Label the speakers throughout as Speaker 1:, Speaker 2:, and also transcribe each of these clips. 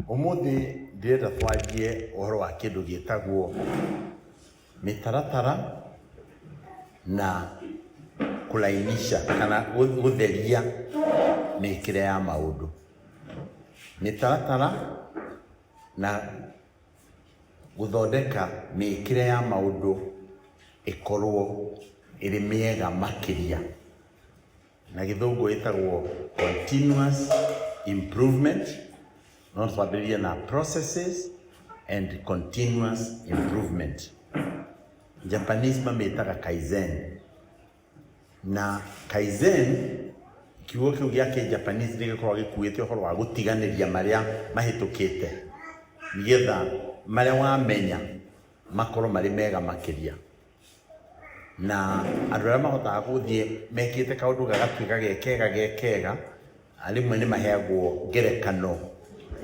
Speaker 1: Ũmũthĩ ndĩrenda twarie ũhoro wa kĩndũ gĩtagwo mĩtaratara na kũlainisha kana gũtheria mĩkĩre ya maũndũ. Mĩtaratara na gũthondeka mĩkĩre ya maũndũ ĩkorwo ĩrĩ mĩega makĩria. Na gĩthũngũ ĩtagwo continuous improvement, no twambĩrĩrie na processes and continuous improvement. Japanese mamĩtaga Kaizen. Na Kaizen, kiugo kĩu gĩa kĩ-Japanese nĩ gĩkoragwo gĩkuĩte ũhoro wa gũtiganĩria marĩa mahĩtũkĩte, nĩgetha marĩa wamenya makorwo marĩ mega makĩria. Na andũ arĩa mahotaga gũthiĩ mekĩte kaũndũ gagatuĩka ge kega ge kega, rĩmwe nĩ maheagwo ngerekano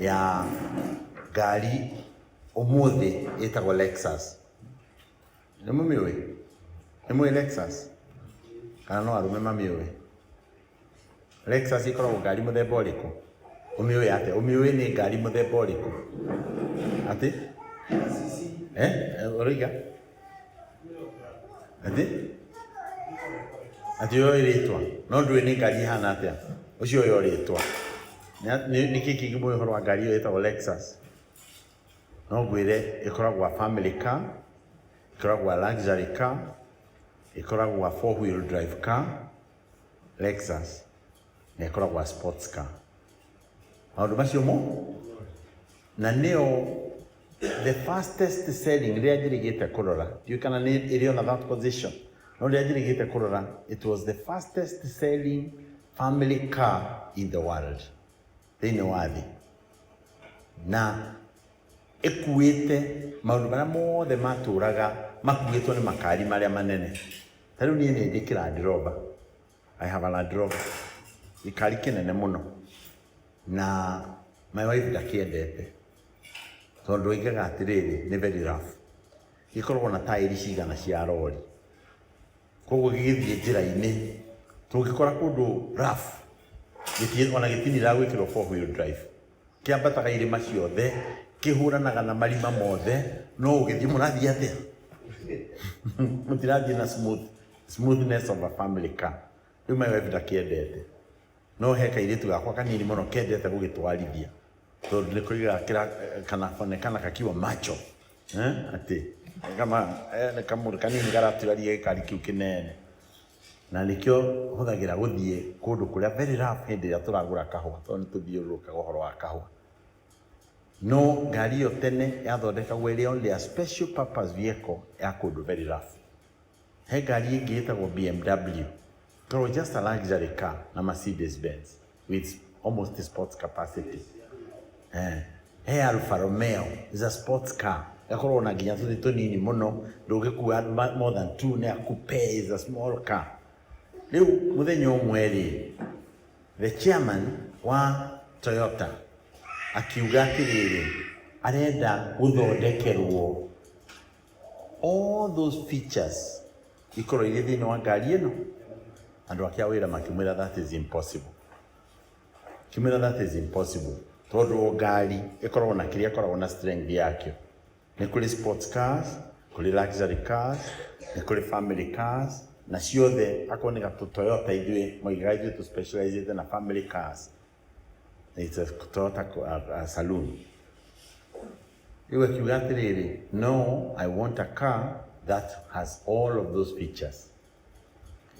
Speaker 1: ya ngari ũmũthĩ ĩtagwo Lexus. Nĩ mũmĩũĩ? Nĩ mũĩ Lexus? Kana no arũme mamĩũĩ? Lexus ĩkoragwo ngari mũthemba ũrĩkũ? Ũmĩũĩ atĩa? Ũmĩũĩ nĩ ngari mũthemba ũrĩkũ? Atĩ? Eh? Ũroiga? Atĩ? Atĩ ũĩ rĩtwa? No ndũĩ nĩ ngari ĩhana atĩa? Ũcio ũĩ o rĩtwa. Nĩ kĩĩ kĩngĩ mũĩ ũhoro wa ngari ĩyo ĩtagwo Lexus? No ngwĩre ĩkoragwo a family car, ĩkoragwo a luxury car, ĩkoragwo a 4-wheel drive car, Lexus, na ĩkoragwo a sports car. Maũndũ macio mo na nĩyo the fastest selling rĩrĩa njĩrĩgĩte kũrora, ndiũĩ kana nĩ ĩrĩ ona that position, no rĩrĩa njĩrĩgĩte kũrora, it was the fastest selling family car in the world, thĩinĩ wa thĩ, na ĩkuĩte maũndũ marĩa mothe matũraga makuĩtwo nĩ makari marĩa manene. Ta rĩu niĩ nĩ ndĩ Land Rover. I have a Land Rover. Gĩkari kĩnene mũno. Na my wife ndakĩendete. Tondũ oigaga atĩrĩrĩ, nĩ very rough. Gĩkoragwo na taĩri cigana cia rori. Koguo gĩgĩthiĩ njĩra-inĩ, tũngĩkora kũndũ rough, ona gĩtiniraga gwĩkĩrwo 4-wheel drive. Kĩambataga irĩma ciothe, kĩhũranaga na marima mothe, no ũgĩthiĩ mũrathiĩ atĩa? Mũtirathiĩ na smoothness of a family car. Rĩu my wife ndakĩendete. No he kairĩtu gakwa kanini mũno kendete gũgĩtwarithia. Tondũ nĩ koigaga kanaonekana kakiwa macho. Atĩ kama nĩ kamũndũ kanini karatwaria gĩkari kĩu kĩnene. Na nĩkĩo hũthagĩra gũthiĩ kũndũ kũrĩa very rough hĩndĩ ĩrĩa tũragũra kahũa, tondũ nĩ tũthiũrũrũkaga ũhoro wa kahũa. No ngari ĩyo tene yathondekagwo ĩrĩ only a special purpose vehicle ya kũndũ very rough. He ngari ĩngĩ ĩtagwo BMW, ĩkoragwo just a luxury car na Mercedes Benz with almost sports capacity. He Alfa Romeo is a sports car, gakoragwo na nginya tũtĩ tũnini mũno, ndũngĩkua more than two, nĩ a coupe, is a small car. Rĩu mũthenya ũmwe rĩ, the chairman wa Toyota akiuga atĩrĩrĩ, arenda gũthondekerwo all those features ikorwo irĩ thĩinĩ wa ngari ĩno. Andũ ake a wĩra makĩmwĩra that is impossible. Makĩmwĩra that is impossible tondũ o ngari ĩkoragwo na kĩrĩa ĩkoragwo na strength yakĩo. Nĩ kũrĩ sports cars, kũrĩ luxury cars, nĩ kũrĩ family cars, na ciothe akorwo nĩ gatũ Toyota ithuĩ moigaga ithuĩ tũ specializĩte na family cars. It's a Toyota saloon. Rĩu akiuga atĩrĩrĩ, no, I want a car that has all of those features.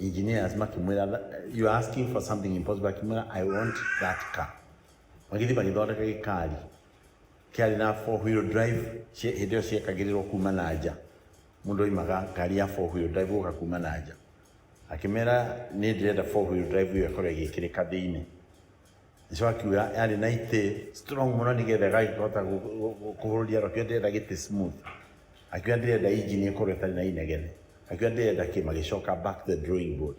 Speaker 1: Engineers makĩmwĩra, you are asking for something impossible. Akĩmwĩra, I want that car. Magĩthiĩ magĩthondeka gĩkari kĩarĩ na 4-wheel drive, hĩndĩ ĩyo ciekagĩrĩrwo kuma na nja. Mũndũ oimaga ngari ya 4-wheel drive gũka kuma na nja. Akĩmera niĩ ndĩrenda 4-wheel drive ĩyo ĩkorwo ĩgĩkĩrĩka thĩinĩ. Nĩcio akiuga yarĩ na itĩ strong mũno nĩgetha ĩgagĩhota kũhũrũria roho. Akiuga ndĩrenda gĩtĩ smooth. Akiuga ndĩrenda engine ĩkorwo ĩtarĩ na inegene. Akiuga ndĩrenda kĩ, magĩcoka back to the drawing board.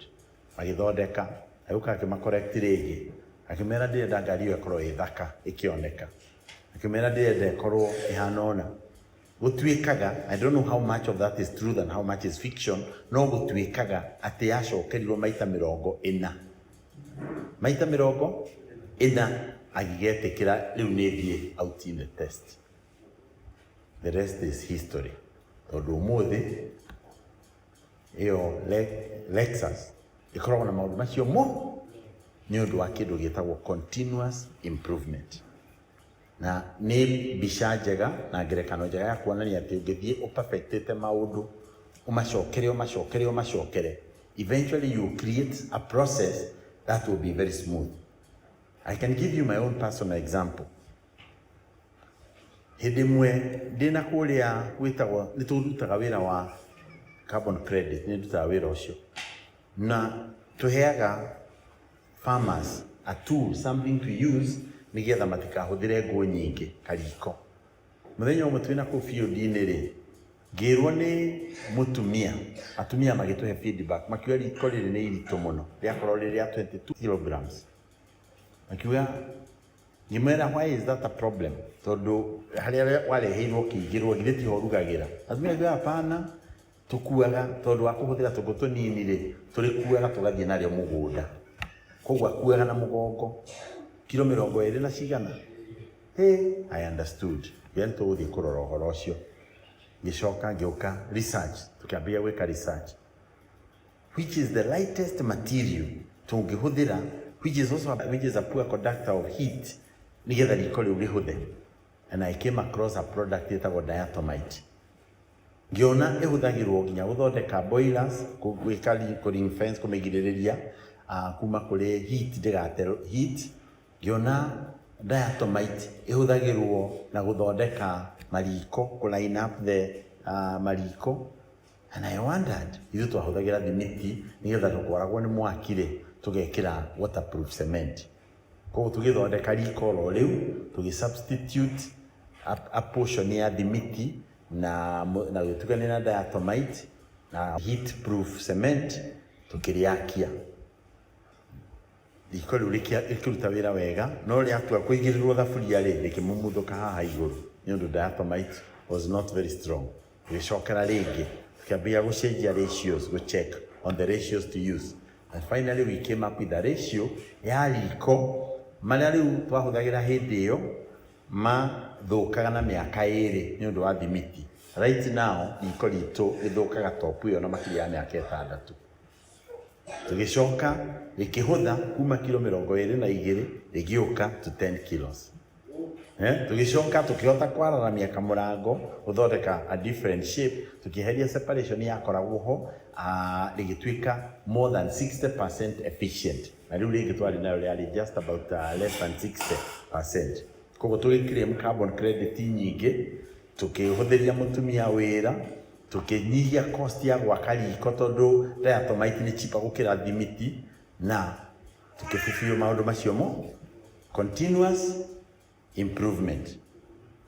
Speaker 1: Magĩthondeka, agĩũka akĩma correct rĩngĩ. Akĩmera ndĩrenda ngari ĩyo ĩkorwo ĩ thaka, ĩkĩoneka. Akĩmera ndĩrenda ĩkorwo ĩhana ũna. Gũtuĩkaga, I don't know how much of that is truth and how much is fiction, no gũtuĩkaga atĩ yacokerirwo maita 40. Maita 40. Agĩgetĩkĩra rĩu nĩ thiĩ out in the test. The rest is history, tondũ ũmũthĩ ĩyo Lexus ĩkoragwo na maũndũ macio mo nĩ ũndũ wa kĩndũ gĩtagwo continuous improvement. Na nĩ mbica njega na ngerekano njega ya kuonania atĩ ũngĩthiĩ ũperfectĩte maũndũ, ũmacokere, ũmacokere, ũmacokere, eventually you create a process that will be very smooth. I can give you my own personal example. Hĩndĩ ĩmwe ndĩna kũrĩa gwĩtagwo, nĩ tũrutaga wĩra wa carbon credit, nĩ ndutaga wĩra ũcio, na tũheaga farmers a tool, something to use, nĩgetha matikahũthĩre ngũ nyingĩ kariko. Mũthenya ũmwe twĩna kũu field-inĩ rĩ, ngĩrwo nĩ mũtumia, atumia magĩtũhe feedback, makiuga riko rĩrĩ nĩ iritũ mũno, rĩakorwo rĩ rĩa 22 kilograms. Makiuga, ngĩmera, "Why is that a problem?" Tondũ harĩa wareheirwo ũkĩingĩrwo, githĩ tiho ũrugagĩra? Atumia makiuga, "Hapana, tũkuaga tondũ wa kũhũthĩra tũngũ tũnini rĩ, tũrĩkuaga tũgathiĩ narĩo mũgũnda." Koguo akuaga na mũgongo kiro 20 na cigana. Hey, I understood. Ngĩona tũgũthiĩ kũrora ũhoro ũcio. Ngĩcoka ngĩũka research, tũkĩambĩrĩria gwĩka research, which is the lightest material tũngĩhũthĩra, which is also which is a poor conductor of heat, nĩgetha riko rĩu rĩhũthe. And I came across a product ĩtagwo diatomite. Ngĩona ĩhũthagĩrwo nginya gũthondeka boilers, gwĩka kũ ring fence, kũmĩgirĩrĩria kuma kũrĩ heat, ndĩgate heat. Ngĩona diatomite ĩhũthagĩrwo na gũthondeka mariko, kũ line up the mariko. And I wondered, ithuĩ twahũthagĩra thimiti, nĩgetha tũkwaragwo nĩ mwaki rĩ, tũgekĩra waterproof cement. Koguo tũgĩthondeka riko oro rĩu, tũgĩ substitute a portion ya thimiti na gũtukania na diatomite na heat proof cement, tũkĩrĩakia. Riko rĩu rĩkĩruta wĩra wega, no rĩatua kũigĩrĩrwo thaburia rĩ, rĩkĩmumuthũka haha igũrũ, nĩ ũndũ diatomite was not very strong. Tũgĩcokera rĩngĩ, tũkĩambĩrĩria gũcenjia ratios, gũ check on the ratios to use, and finally we came up with a ratio ya riko marĩa rĩu twahũthagĩra hĩndĩ ĩyo mathũkaga na mĩaka 2 nĩ ũndũ wa thimiti. Right now riko ritũ rĩthũkaga top ĩyo na makĩria ya mĩaka 6. Tũgĩcoka rĩkĩhũtha kuma kiro 22 rĩgĩũka to 10 kilos. Tũgĩcoka tũkĩhota kwararamia kamũrango, gũthondeka a different shape, tũkĩeheria separation yakoragwo ho, rĩgĩtuĩka more than 60% efficient, na rĩu rĩngĩ twarĩ nayo rĩarĩ just about less than 60%. Koguo tũgĩ claim carbon credit nyingĩ, tũkĩhũthĩria mũtumia wĩra, tũkĩnyihia cost ya gwaka riko tondũ diatomite nĩ cheaper gũkĩra thimiti, na tũkĩbubio maũndũ macio mo continuous improvement.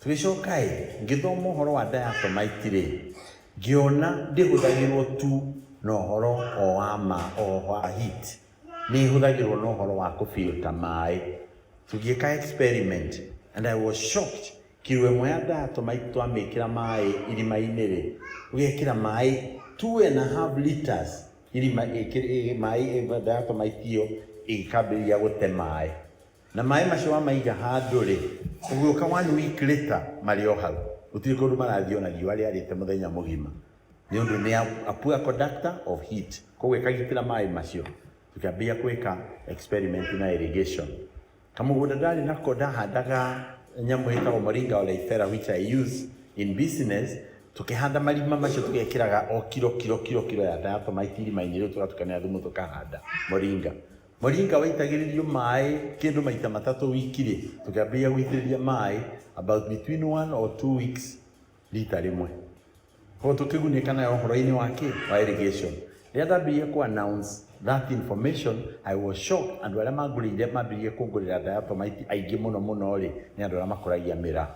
Speaker 1: Tũgĩcoka ĩ, ngĩthoma ũhoro wa diatomite rĩ, ngĩona ndĩhũthagĩrwo tu na ũhoro o wa ma o wa heat, nĩ ĩhũthagĩrwo na ũhoro wa kũfilter maĩ. Tũgĩka experiment and I was shocked. Kiro 1 ya diatomite twamĩkĩra maĩ irima-inĩ rĩ, ũgekĩra maĩ 2.5 liters irima, maĩ diatomite ĩyo ĩgĩkambĩrĩria gũte maĩ, na maĩ macio wamaiga handũ rĩ, ũgĩũka one week later marĩ o hau, gũtirĩ kũndũ marathiĩ ona riũa rĩarĩte mũthenya mũgima, nĩ ũndũ nĩ a poor conductor of heat. Koguo ĩkagitĩra maĩ macio. Tũkĩambĩrĩria gwĩka experiment na irrigation. Kamũgũnda ndarĩ nako, ndahandaga nyamũ ĩtagwo moringa oleifera, which I use in business. Tukĩhanda marima macio, tũgekĩraga o kiro kiro kiro kiro ya diatomite irima-inĩ rĩu, tũgatukania thumu, tũkahanda moringa. Moringa waitagĩrĩrio maĩ kĩndũ maita 3 wiki rĩ, tũkĩambĩrĩria gũitĩrĩria maĩ about between 1 or 2 weeks rita rĩmwe. Koguo tũkĩgunĩka nayo ũhoro-inĩ wa kĩ wa irrigation. Rĩrĩa ndambĩrĩirie ku announce that information, I was shocked. Andũ arĩa mangũrĩire, mambĩrĩirie kũngũrĩra diatomite aingĩ mũno mũno rĩ, nĩ andũ arĩa makũragia mĩraa,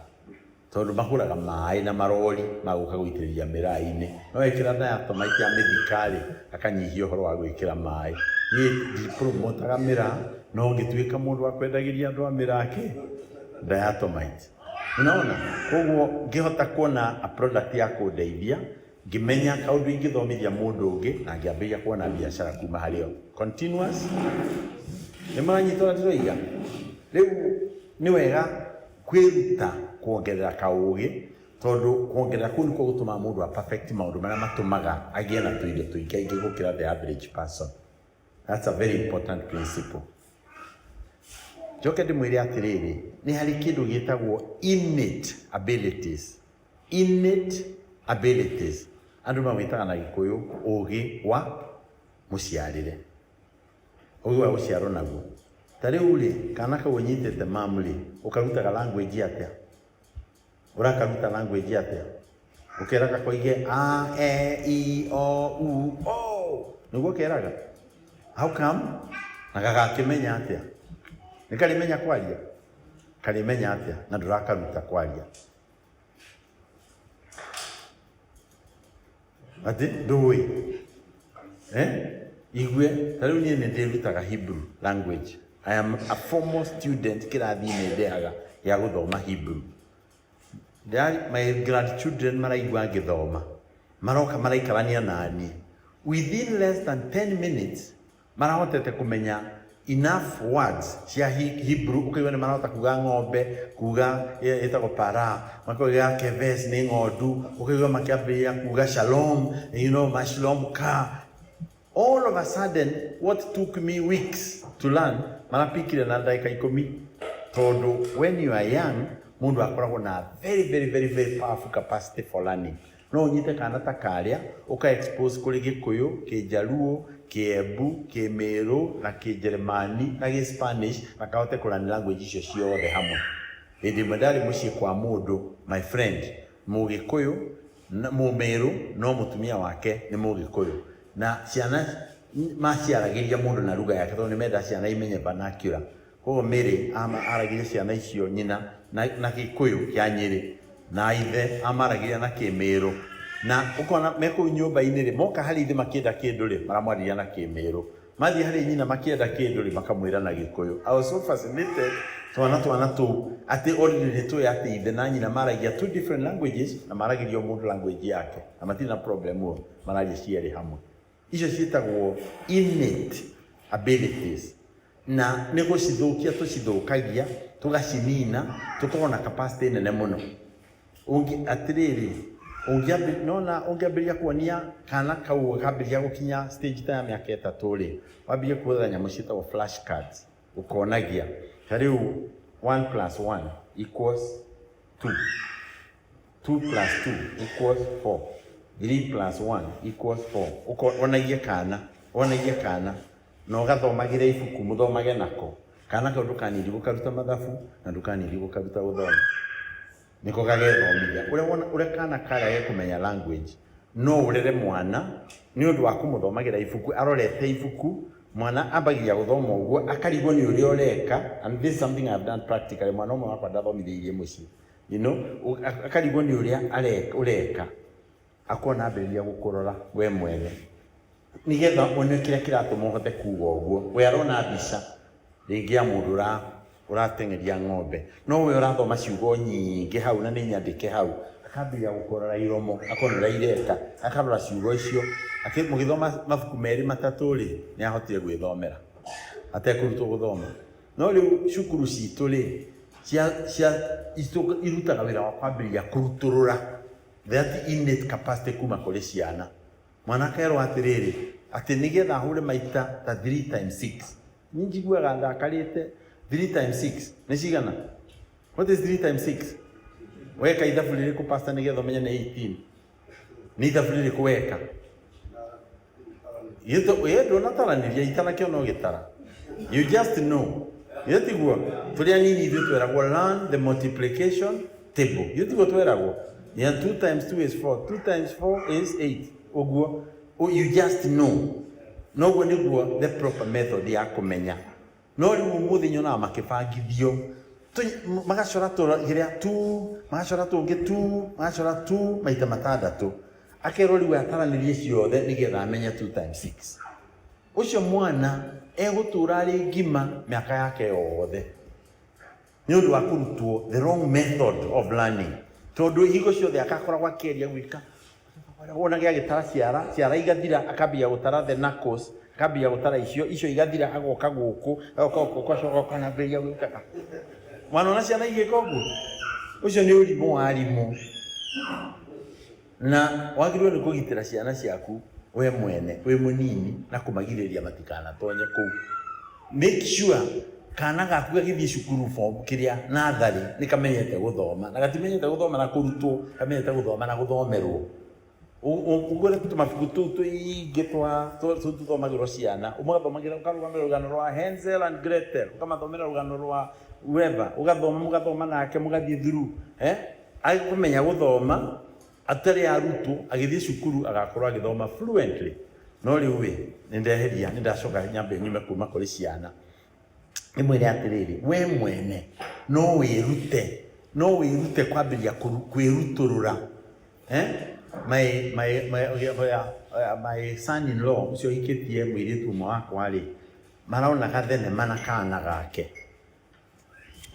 Speaker 1: tondũ magũraga maĩ na marori magũka gũitĩrĩria mĩraa-inĩ. No wekĩra diatomite ya mĩthika rĩ, akanyihia ũhoro wa gwĩkĩra maĩ. Niĩ ndipromotaga mĩraa, no ngĩtuĩka mũndũ wa kwendagĩria andũ a mĩraa kĩ diatomite. Unaona? Koguo ngĩhota kuona a product ya kũndeithia, ngĩmenya kaũndũ ingĩthomithia mũndũ ũngĩ, na ngĩambĩrĩria kuona biacara kuma harĩ o. Continuous nĩ maranyita ũrĩa ndĩroiga. Rĩu Nĩ wega kwĩruta kuongerera kaũgĩ, tondũ kuongerera kũu nĩkuo gũtũmaga mũndũ a perfect maũndũ marĩa matũmaga agĩe na tũindo tũingaingĩ gũkĩra the average person. That's a very important principle. Njoke ndĩmwĩre atĩrĩrĩ, nĩ harĩ kĩndũ gĩtagwo innate abilities. Innate abilities. Andũ mawĩtaga na Gĩkũyũ ũgĩ wa mũciarĩre. Ũgĩ wa gũciarwo naguo. Ta rĩu rĩ, kana kau ũnyitĩte mam rĩ, ũkarutaga language atĩa? Ũrakaruta language atĩa? Ũkeraga koige a, e, i, o, u, o. Nĩguo keraga? How come? Na gagakĩmenya atĩa? Nĩ karĩmenya kwaria? Karĩmenya atĩa na ndũrakaruta kwaria? Atĩ ndũĩ? Eh? Igue, ta rĩu niĩ nĩ ndĩrutaga Hebrew language. I am a formal student kĩrathi-inĩ ndĩaga gĩa gũthoma Hebrew. My grandchildren maraigua ngĩthoma, maroka maraikarania naniĩ. Within less than 10 minutes, marahotete kũmenya enough words cia Hebrew, ũkaigua nĩ marahota kuga ng'ombe, kuga ĩtagwo para, makoiga keves nĩ ng'ondu, ũkaigua makĩambĩrĩria kuga shalom, you know, mashalom ka. All of a sudden, what took me weeks to learn, marapikire na ndagĩka 10. Tondũ when you are young, mũndũ akoragwo na very, very, very, very powerful capacity for learning. No ũnyite kana ta karĩa, ũka expose kũrĩ Gĩkũyũ, Kĩnjaruo, Kĩembu, Kĩmĩrũ, na Kĩnjeremani, na Gĩ-Spanish, na kahote kũ learn language icio ciothe hamwe. Hĩndĩ ĩmwe ndarĩ mũciĩ kwa mũndũ, my friend, Mũgĩkũyũ, Mũmĩrũ, no mũtumia wake nĩ Mũgĩkũyũ. Na ciana maciaragĩria mũndũ na lugha yake tondũ nĩ mendaga ciana imenye vernacular. Koguo Mary aragĩria ciana icio nyina na Gĩkũyũ kĩa Nyĩrĩ, na ithe amaragĩria na Kĩmĩrũ. Na ũkona me kũu nyũmba-inĩ rĩ, moka harĩ ithe makĩenda kĩndũ rĩ, maramwarĩria na Kĩmĩrũ. Mathiĩ harĩ nyina makĩenda kĩndũ rĩ, makamwĩra na Gĩkũyũ. I was so fascinated twana twana tũu atĩ already nĩ tũĩ atĩ ithe na nyina maragia two different languages na maragĩria o mũndũ language yake na matirĩ na problem ĩyo, mararia cierĩ hamwe. Icio ciĩtagwo innate abilities na nĩ gũcithũkia tũcithũkagia, tũgacinina, tũkorwo na capacity nene mũno. Ũngĩ atĩrĩrĩ, nona ũngĩambĩrĩria kuonia kana kau gakambĩrĩria gũkinya stage ta ya mĩaka 3 rĩ, wambĩrĩrie kũhũthĩra nyamũ ciĩtagwo flash cards, ũkonagia ta rĩu 1 plus 1 equals 2, 2 plus 2 equals 4, 3 plus 1 equals 4. Ũkonagia kana, wonagia kana, na ũgathomagĩra ibuku, mũthomage nako. Kana kau ndũkanindi gũkaruta mathabu na ndũkanindi gũkaruta gũthoma. Nĩko gagethomithia. Ũrĩa wona, ũrĩa kana karĩa gekũmenya language, no ũrere mwana nĩ ũndũ wa kũmũthomagĩra ibuku, arorete ibuku, mwana ambagia gũthoma ũguo, akarigwo nĩ ũrĩa ũreka, and this is something I have done practically, mwana ũmwe wakwa ndathomithĩirie mũciĩ. You know, akarigwo nĩ ũrĩa ũreka, akona ambĩrĩria gũkũrora we mwene. Nĩgetha one kĩrĩa kĩratũma ũhote kuga ũguo. We arona mbica rĩngĩ ya mũndũ ũrateng'eria ng'ombe, no we ũrathoma ciugo nyingĩ hau na nĩ nyandĩke hau, akambĩrĩria gũkũrora iromo, akona ũrĩa ireka, akarora ciugo icio. Mũgĩthoma mabuku merĩ matatũ rĩ, nĩ ahotire gwĩthomera atekũrutwo gũthoma. No rĩu cukuru citũ rĩ, irutaga wĩra wa kwambĩrĩria kũrutũrũra that innate capacity kuma kũrĩ ciana. Mwana akerwo atĩrĩrĩ, atĩ nĩgetha ahũre maita ta 3 times 6. Niĩ njiguaga ndakarĩte 3 times 6 nĩ cigana? What is 3 times 6? Weka ithabu rĩrĩkũ pastor nĩgetha ũmenye nĩ 18? Nĩ ithabu rĩrĩkũ weka? Gĩtũ, ĩ, ndũnataranĩria itanakĩona no gĩtara. You just know. Githĩ tiguo? Tũrĩ anini ithuĩ tweragwo learn the multiplication table. Githĩ tiguo tweragwo? Yeah, 2 times 2 is 4. 2 times 4 is 8. Ũguo, you just know. Noguo nĩguo the proper method ya kũmenya. No rĩu ũmũthĩ nyonaga makĩbangithio. Magacora tũrĩa tu, magacora tũngĩ tu, magacora tu maita matandatũ. Akerwo rĩu ataranĩrie ciothe nĩgetha amenye 2 times 6. Ũcio mwana egũtũra arĩ ngima mĩaka yake yothe. Nĩ ũndũ wa kũrutwo the wrong method of learning. Tondũ hingo ciothe akakoragwo akĩgeria gwĩka. Wona gĩagĩtara ciara, ciara igathira, akambia gũtara the knuckles, akambia gũtara icio, icio igathira, agoka gũkũ, agoka gũkũ, agoka akanambĩrĩria gwĩka. Mwanona ciana igĩka ũguo? Ũcio nĩ ũrimũ wa arimũ. Na wagĩrĩirwo nĩ kũgitĩra ciana ciaku we mwene wĩ mũnini na kũmagirĩrĩria matikanatonye kũu. Make sure kana gaku gagĩthiĩ cukuru form kĩrĩa natharĩ nĩ kamenyete gũthoma, na gatimenyete gũthoma na kũrutwo, kamenyete gũthoma na gũthomerwo. Ũgũre tũmabuku tũu tũingĩ twa tũu tũthomagĩrwo ciana, ũmathomagĩra, ũkarũgamĩra rũgano rwa Hansel and Gretel, ũkamathomera rũgano rwa whoever, ũgathoma mũgathoma nake mũgathiĩ through, eh, agĩkũmenya gũthoma atarĩ arutwo, agĩthiĩ cukuru agakorwo agĩthoma fluently. No rĩu ĩ, nĩ ndeheria, nĩ ndacoka nyambe nyume kuma kũrĩ ciana. Ndĩmwĩre atĩrĩrĩ, we mwene no wĩrute, no wĩrute kwambĩrĩria kwĩrutũrũra. Eh? My son in law ũcio ũhikĩtie mũirĩtu ũmwe wakwa rĩ, marona gathenema na kana gake.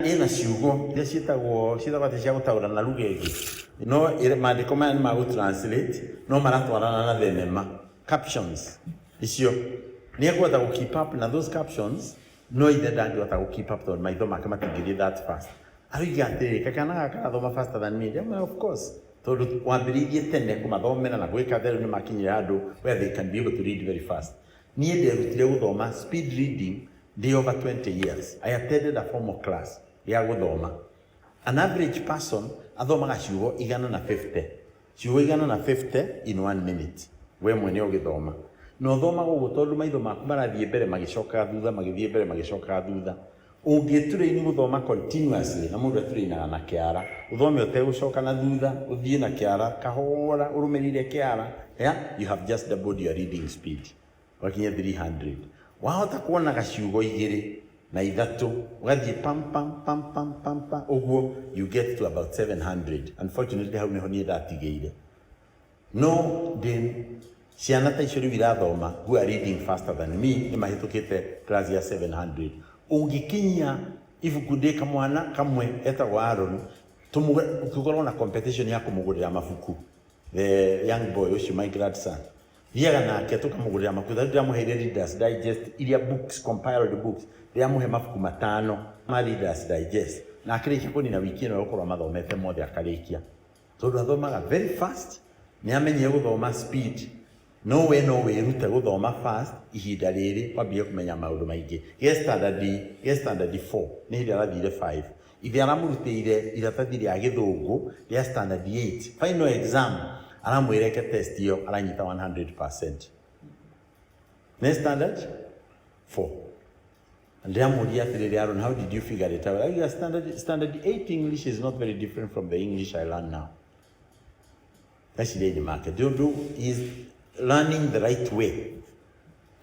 Speaker 1: Ĩna ciugo iria ciĩtagwo atĩ cia gũtaũra na lugha ĩngĩ, no maandĩko maya nĩ ma gũ translate, no maratwarana na thenema, captions icio. Nĩ ekũhota gũ keep up na those captions, no ithe ndangĩhota gũ keep up tondũ maitho make matingĩthiĩ that fast. Aroiga atĩrĩrĩ, kakana gaka karathoma faster than me. Ndĩramwĩra, of course, tondũ wambĩrĩirie tene kũmathomera na gwĩka atĩa, rĩu nĩ makinyire handũ where they can be able to read very fast. Niĩ nderutire gũthoma speed reading ndĩ over 20 years. I attended a formal class ya gũthoma. An average person athomaga ciugo 150. Ciugo 150 in 1 minute. We mwene ũgĩthoma. Na ũthomaga ũguo tondũ maitho maku marathiĩ mbere magĩcokaga thutha, magĩthiĩ mbere magĩcokaga thutha. Ũngĩtrain gũthoma continuously, na mũndũ atrainaga na kĩara, ũthome ũtegũcoka na thutha, ũthiĩ na kĩara kahora, ũrũmĩrĩire kĩara, yeah, you have just doubled your reading speed. Wakinya 300. Wahota kuonaga ciugo igĩrĩ na ithatũ, ũgathiĩ pam pam pam pam pam pam, ũguo you get to about 700. Unfortunately hau nĩho niĩ ndatigĩire. No ndĩ ciana ta icio rĩu irathoma who are reading faster than me, nĩ mahĩtũkĩte class ya 700. Ũngĩkinyia ibuku ndĩ kamwana kamwe etagwo Aaron, tũkorwo na competition ya kũmũgũrĩra mabuku. The young boy ũcio, my grandson, thiaga nake tũkamũgũrĩra mabuku. Rĩu ndĩramũheire Reader's Digest, iria books, compiled books, ndĩramũhe mabuku 5 ma Reader's Digest, na akĩrĩkia kũnina wiki ĩno egũkorwo amathomete mothe akarĩkia, tondũ athomaga very fast, nĩ amenyire gũthoma speed. No we no wĩrute gũthoma fast ihinda rĩrĩ wambie kũmenya maũndũ maingĩ. Ge standard 4 nĩ hĩndĩ arathire 5, ithe aramũrutĩire iratathi rĩa gĩthũngũ rĩa standard 8, final exam aramwĩra eke test ĩyo, aranyita 100%. Nĩ standard 4. Ndĩramũria atĩrĩrĩ, "Aaron, how did you figure it out?" Aiga, standard 8 English is not very different from the English I learn now. Meciria-inĩ make ndũndũ is learning the right way.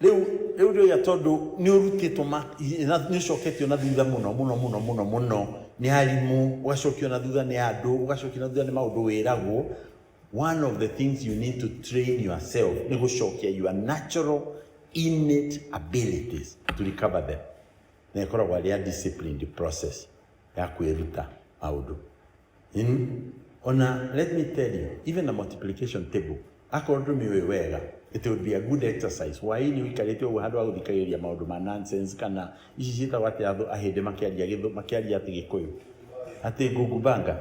Speaker 1: Rĩu rĩu tondũ nĩ ũrutĩtwo, nĩ ũcoketio na thutha mũno mũno mũno mũno mũno nĩ arimũ, ũgacokio na thutha nĩ andũ, ũgacokio na thutha nĩ maũndũ wĩragwo. One of the things you need to train yourself nĩ gũcokia your natural innate abilities, to recover them. Na ĩkoragwo arĩ a disciplined process ya kwĩruta maũndũ. Ona let me tell you, even a multiplication table, akorwo ndũmĩũĩ wega, it would be a good exercise. Hwaĩ-inĩ ũikarĩte ũguo, handũ ha gũthikagĩrĩria maũndũ ma nonsense, kana ici ciĩtagwo atĩa, ahĩndĩ makĩaria gĩthũ, makĩaria atĩ gĩkũyũ, atĩ ngungubanga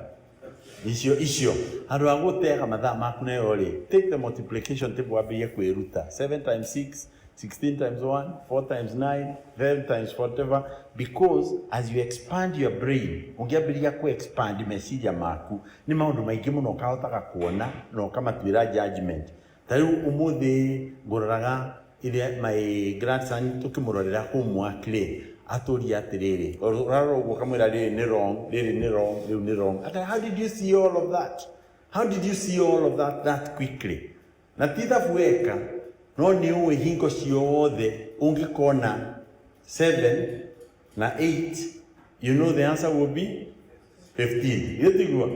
Speaker 1: icio, handũ ha gũteaga mathaa maku nayo rĩ, take the multiplication table, wambĩrĩrie kwĩruta 7 times 6, 16 times 1, 4 times 9, 7 times whatever, because as you expand your brain, ũngĩambĩrĩria ku expand meciria maku, nĩ maũndũ maingĩ mũno ũkahotaga kuona na ũkamatuĩra judgment. Ta rĩu ũmũthĩ ngũroraga iria my grandson, tũkĩmũrorera homework rĩ, atũria atĩrĩrĩ, ũrarora ũguo ũkamwĩra rĩrĩ nĩ wrong, rĩrĩ nĩ wrong, rĩu nĩ wrong. Aka, "How did you see all of that? How did you see all of that that quickly?" Na ti thabu weka, no nĩ ũĩ hingo ciothe ũngĩkona 7 na 8, you know the answer will be 15. Githĩ tiguo?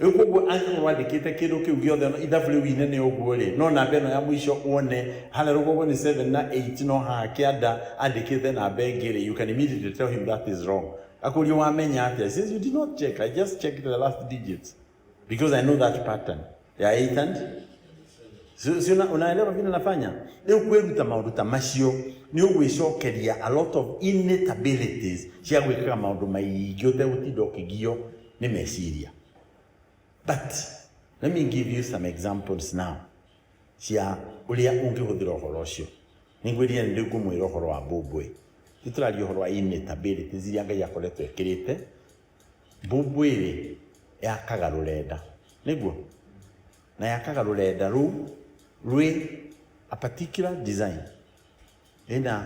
Speaker 1: Rĩu koguo angĩkorwo wandĩkĩte kĩndũ kĩu gĩothe ithabu rĩu inene ũguo rĩ, no namba ĩno ya mũico wone harĩa rũgongo nĩ 7 na 8, no haha kĩanda andĩkĩte namba ĩngĩ rĩ, you can immediately tell him that is wrong. Akũria, "Wamenya atĩa?" He says, "You did not check. I just checked the last digits because I know that pattern ya 8 and Si unaelewa vile nafanya? Rĩu kwĩruta maũndũ ta macio nĩ ũgwĩcokeria a lot of innate abilities cia gwĩkaga maũndũ maingĩ ũtegũtinda ũkĩgio nĩ meciria. But let me give you some examples now cia ũrĩa ũngĩhũthĩra ũhoro ũcio. Nĩngwĩrire nĩ ngũmwĩra ũhoro wa mbũmbũĩ. Tũraria ũhoro wa innate abilities iria Ngai akoretwo ekĩrĩte. Mbũmbũĩ rĩ, yakaga rũrenda. Nĩguo? Na yakaga rũrenda rũu rwĩ a particular design. Ĩna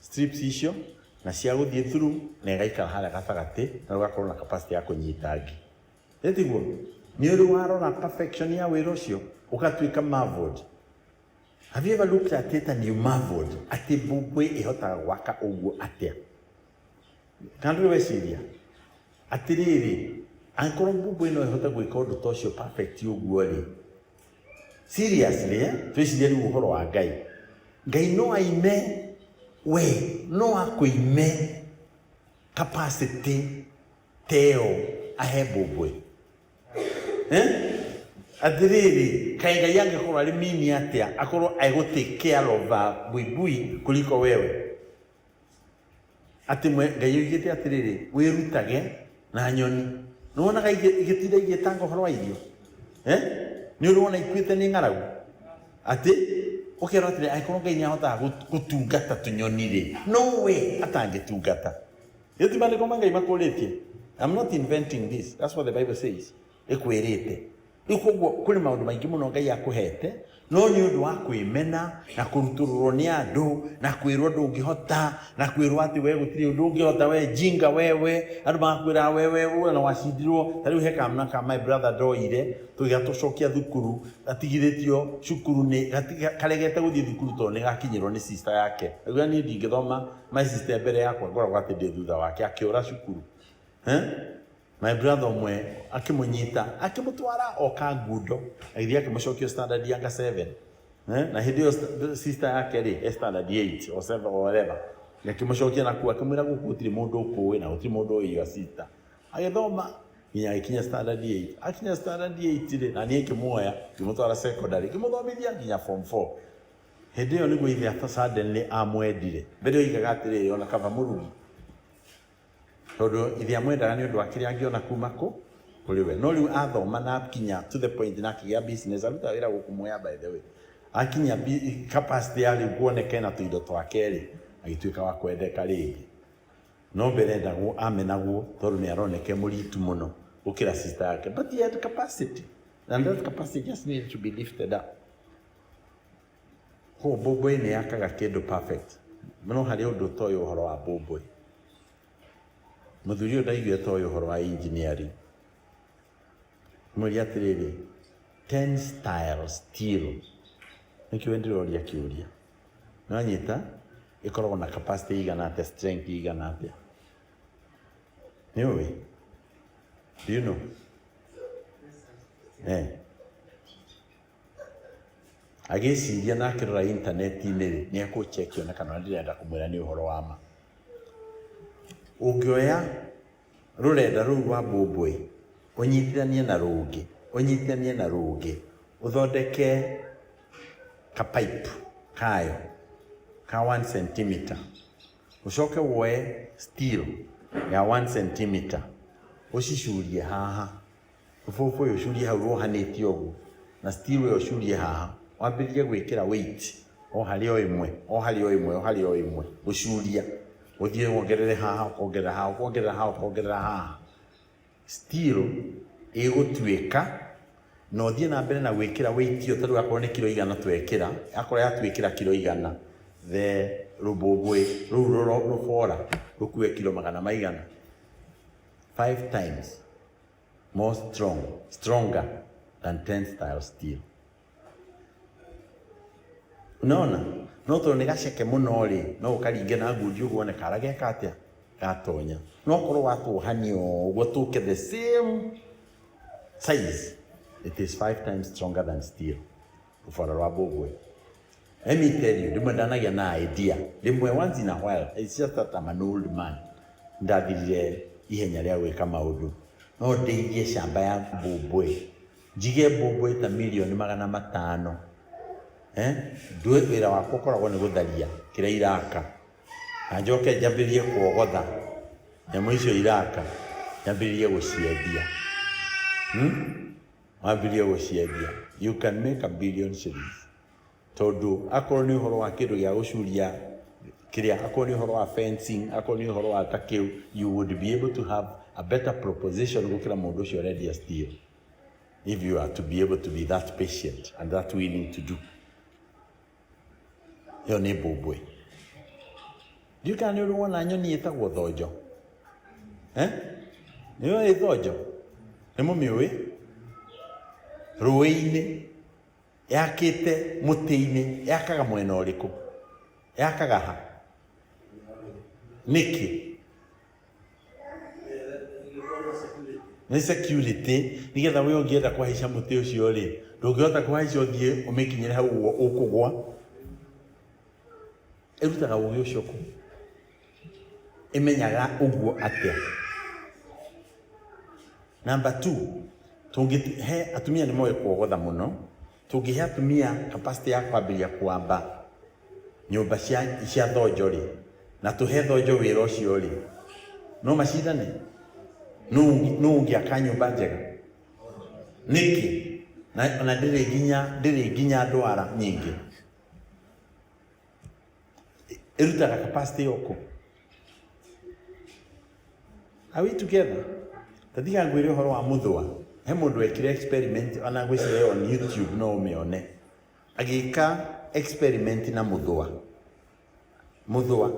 Speaker 1: strips icio na cia gũthiĩ through na ĩgaikara harĩa gatagatĩ na rũgakorwo na capacity ya kũnyita ngi. Ĩ tiguo? Nĩ ũrĩ warora perfection ya wĩra ũcio ũgatuĩka marveled. Have you ever looked at it and you marveled atĩ mbũmbũĩ ĩhotaga gwaka ũguo atĩa? Kana ndũrĩ weciria atĩrĩrĩ, angĩkorwo mbũmbũĩ no ĩhote gwĩka ũndũ ta ũcio perfect ũguo rĩ, seriously, twĩcirie rĩu ũhoro wa Ngai. Ngai no aime we, no akũime capacity ta ĩyo ahe mbũmbũĩ. Atĩrĩrĩ, kaĩ Ngai angĩkorwo arĩ mini atĩa akorwo egũ take care of a buibui kuliko wewe? Atĩ Ngai oigĩte atĩrĩrĩ, wĩrutage na nyoni. Nĩ wonaga igĩtinda igĩtanga ũhoro wa irio? Nĩ ũrĩ wona ikuĩte nĩ ng'aragu? Atĩ ũkerwo atĩrĩ, angĩkorwo Ngai nĩ ahotaga gũtungata tũnyoni rĩ, no we atangĩtungata. Ĩyo ti maandĩko ma Ngai makũrĩtie. I'm not inventing this. That's what the Bible says. Ĩkwĩrĩte. Rĩu koguo kũrĩ maũndũ maingĩ mũno Ngai akũhete, no nĩ ũndũ wa kwĩmena na kũrutũrũrwo nĩ andũ na kwĩrwo ndũngĩhota na kwĩrwo atĩ we gũtirĩ ũndũ ũngĩhota, we jinga wewe, andũ magakwĩra wewe we na wacindirwo. Ta rĩu he kamwana ka my brother ndoire tũgĩgatũcokia thukuru, gatigithĩtio cukuru nĩ karegete gũthiĩ thukuru tondũ nĩ gakinyĩrwo nĩ sister yake. Akiuga niĩ ndingĩthoma my sister mbere yakwa, ngoragwo atĩ ndĩ thutha wake, akĩũra cukuru. My brother ũmwe akĩmũnyita akĩmũtwara o kangundo, agĩthiĩ akĩmũcokia standard yanga 7. Na hĩndĩ ĩyo sister yake rĩ e standard 8 or 7 or whatever. Akĩmũcokia nakuo akĩmwĩra gũkũ gũtirĩ mũndũ ũkũĩ na gũtirĩ mũndũ ũĩ your sister. Agĩthoma nginya agĩkinya standard 8. Akinya standard 8 rĩ, na niĩ ngĩmuoya ngĩmũtwara secondary, ngĩmũthomithia nginya form 4. Hĩndĩ ĩyo nĩguo ithe suddenly amwendire. Mbere oigaga atĩrĩrĩ, ona kaba mũrugi. Tondũ ithe amwendaga nĩ ũndũ wa kĩrĩa angĩona kuma kũ kũrĩ we. No rĩu athoma na akinya to the point na akĩgĩa business, arutaga wĩra gũkũ Mwea by the way. Akinya capacity ya rĩu kuoneka ena tũindo twake rĩ, agĩtuĩka wa kwendeka rĩngĩ. No mbere endagwo, amenagwo tondũ nĩ aroneka e mũritu mũno gũkĩra sister yake. But he had capacity. And that capacity just needed to be lifted up. Koguo mbũmbũĩ nĩ yakaga kĩndũ perfect. No harĩ ũndũ ũtoĩ ũhoro wa mbũmbũĩ. Mũthuri ũyũ ndaiguire toĩ ũhoro wa engineering. Mwĩre atĩrĩrĩ, tensile steel. Nĩkĩo ndĩroria kĩũria. Nĩwanyita? Ĩkoragwo na capacity ĩigana atĩa, strength ĩigana atĩa? Nĩũĩ? Do you know? Agĩciria na akĩrora intaneti-inĩ rĩ, nĩ ekũcheck one kana ndĩrenda kũmwĩra nĩ ũhoro wa ma. Ũngĩoya rũrenda rũu rwa mbũmbũĩ, ũnyitithanie na rũngĩ, ũnyitithanie na rũngĩ, ũthondeke ka pipe kayo ka 1 centimeter, ũcoke woe steel ya 1 centimeter ũcicurie haha, rũbũbũ ũyũ ũcurie hau ruohanĩtio ũguo, na steel ĩyo ũcurie haha, wambĩrĩrie gwĩkĩra weight o harĩ o ĩmwe, o harĩ o ĩmwe, o harĩ o ĩmwe, gũcuria, ũthiĩ wongerere haha, ũkongerera haha, ũkongerera haha, ũkongerera haha. Steel ĩgũtuĩka na ũthiĩ na mbere na gwĩkĩra weight ĩyo, ta rĩu akorwo nĩ kiro igana twekĩra, akorwo yatuĩkĩra kiro igana, the rũbũbũĩ rũu rũbora rũkue kiro magana maigana? 5 times more strong, stronger than tensile steel. Unaona? No tondũ nĩ gaceke mũno rĩ, no ũkaringe na ngundi ũguo wone kara geka atĩa, gatonya. No korwo watuohania ũguo tũke the same size, it is 5 times stronger than steel. Rũbora rwa mbũmbũĩ. Let me tell you, rĩmwe ndanagĩa na idea, rĩmwe once in a while, it's just that I'm an old man. Ndathirire ihenya rĩa gwĩka maũndũ. No ndeithie camba ya mbũmbũĩ. Njige mbũmbũĩ ta mirioni magana matano. Eh? Ndue wĩra wakwa ũkoragwo nĩ gũtharia kĩrĩa iraka na njoke njambĩrĩrie kuogotha nyamũ icio iraka nyambĩrĩrie gũciendia. Hmm? Wambĩrĩrie gũciendia. You can make a billion shillings. Tondũ akorwo nĩ ũhoro wa kĩndũ gĩa gũcuria kĩrĩa, akorwo nĩ ũhoro wa fencing, akorwo nĩ ũhoro wa ta kĩu, you would be able to have a better proposition gũkĩra mũndũ ũcio ũrendia steel. If you are to be able to be that patient and that willing to do. Ĩyo nĩ mbũmbũĩ. Ndiũĩ kana nĩ ũrĩ wona nyoni ĩtagwo thonjo. Eh? Nĩ ũĩ thonjo? Nĩ mũmĩũĩ? Rũĩ-inĩ yakĩte mũtĩ-inĩ yakaga mwena ũrĩkũ? Yakaga ha? Nĩkĩ? Nĩ security nĩgetha we ũngĩenda kũhaica mũtĩ ũcio rĩ, ndũngĩhota kũhaica ũthiĩ ũmĩkinyĩre hau ũguo ũkũgwa. Ĩrutaga ũgĩ ũcio kũ? Ĩmenyaga ũguo atĩa? Number two, tũngĩhe atumia nĩ moĩ kuogotha mũno, tũngĩhe atumia capacity ya kwambĩrĩria kwamba nyũmba cia, cia thonjo rĩ, na tũhe thonjo wĩra ũcio rĩ, no macindane? Nũ ũngĩaka nyũmba njega? Nĩkĩ? Na, na ndĩrĩ nginya ndwara nyingĩ. Ĩrutaga capacity ĩyo kũ? Are we together? Ta tiga ngwĩre ũhoro wa mũthũa. He mũndũ wekire experiment ona ngwĩciria on YouTube no ũmĩone. Agĩka experiment na mũthũa. Mũthũa.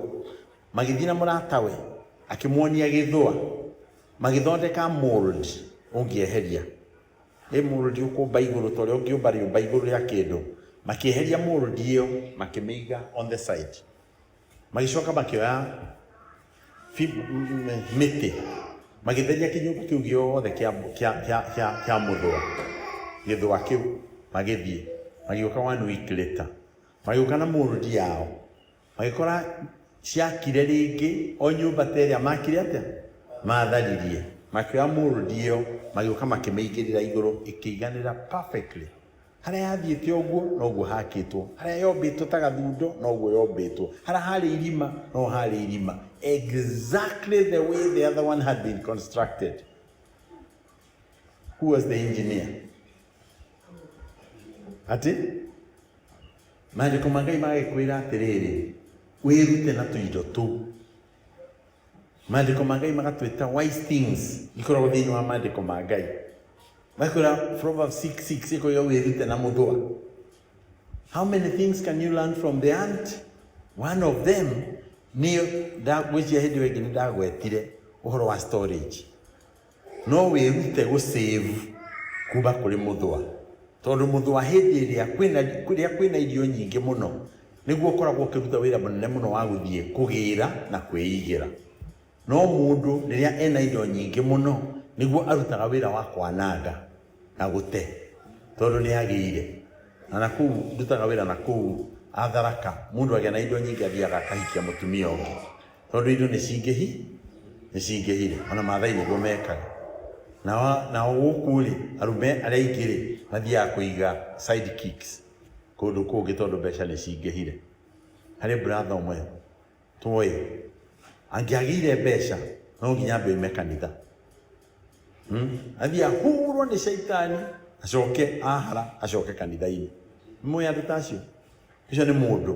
Speaker 1: Magĩthiĩ na mũratawe akĩmuonia gĩthũa. Magĩthondeka mold ũngĩeheria. Ĩ mold ũkũmba igũrũ ta ũrĩa ũngĩũmba rĩũmba igũrũ rĩa kĩndũ. Makĩeheria mold ĩyo makĩmĩiga on the side. Magĩcoka makĩoya mĩtĩ magĩtheria kĩnyũmba kĩu gĩothe kĩa mũthũa, gĩthũa kĩu. Magĩthiĩ magĩũka one week later, magĩũka na mold yao, magĩkora ciakire rĩngĩ o nyũmba ta ĩrĩa makire atĩa matharirie. Makĩoya mold ĩyo magĩũka makĩmĩigĩrĩra igũrũ, ĩkĩiganĩra perfectly. Harĩa yathiĩte ũguo noguo hakĩtwo, harĩa yombĩtwo ta gathundo noguo yombĩtwo, harĩa harĩ irima no harĩ irima, exactly the way the other one had been constructed. Who was the engineer? Atĩ maandĩko ma Ngai magĩkwĩra atĩrĩrĩ, wĩrute na tũindo tũu. Maandĩko ma Ngai magatwĩta wise things ikoragwo thĩinĩ wa maandĩko ma Ngai. Magakwĩra Proverbs 6:6 ĩkoiga wĩrute na mũthũa. How many things can you learn from the ant? One of them nĩ ngwĩciria hĩndĩ ĩyo ĩngĩ nĩ ndagwetire ũhoro wa storage. No wĩrute gũ save kuma kũrĩ mũthũa, tondũ mũthũa hĩndĩ ĩrĩa kwĩna kũrĩa kwĩna irio nyingĩ mũno nĩguo ũkoragwo ũkĩruta wĩra mũnene mũno wa gũthiĩ kũgĩra na kwĩigĩra. No mũndũ rĩrĩa ena indo nyingĩ mũno nĩguo arutaga wĩra wa kwananga na gũte, tondũ nĩ agĩire. Na nakũu ndutaga wĩra nakũu Atharaka, mũndũ agĩa na indo nyingĩ athiaga akahikia mũtumia ũngĩ, tondũ indo nĩ cingĩhire. Ona Maathai nĩguo mekaga. Nao gũkũ rĩ, arũme arĩa aingĩ rĩ, mathiaga kũiga side kicks kũndũ kũngĩ tondũ mbeca nĩ cingĩhire. Harĩ brother ũmwe twoĩ angĩagĩire mbeca no nginya ambe oime kanitha. Athiĩ ahũrwo nĩ caitani acoke ahara acoke kanitha-inĩ. Nĩ mũĩ andũ ta acio? Ũcio nĩ mũndũ.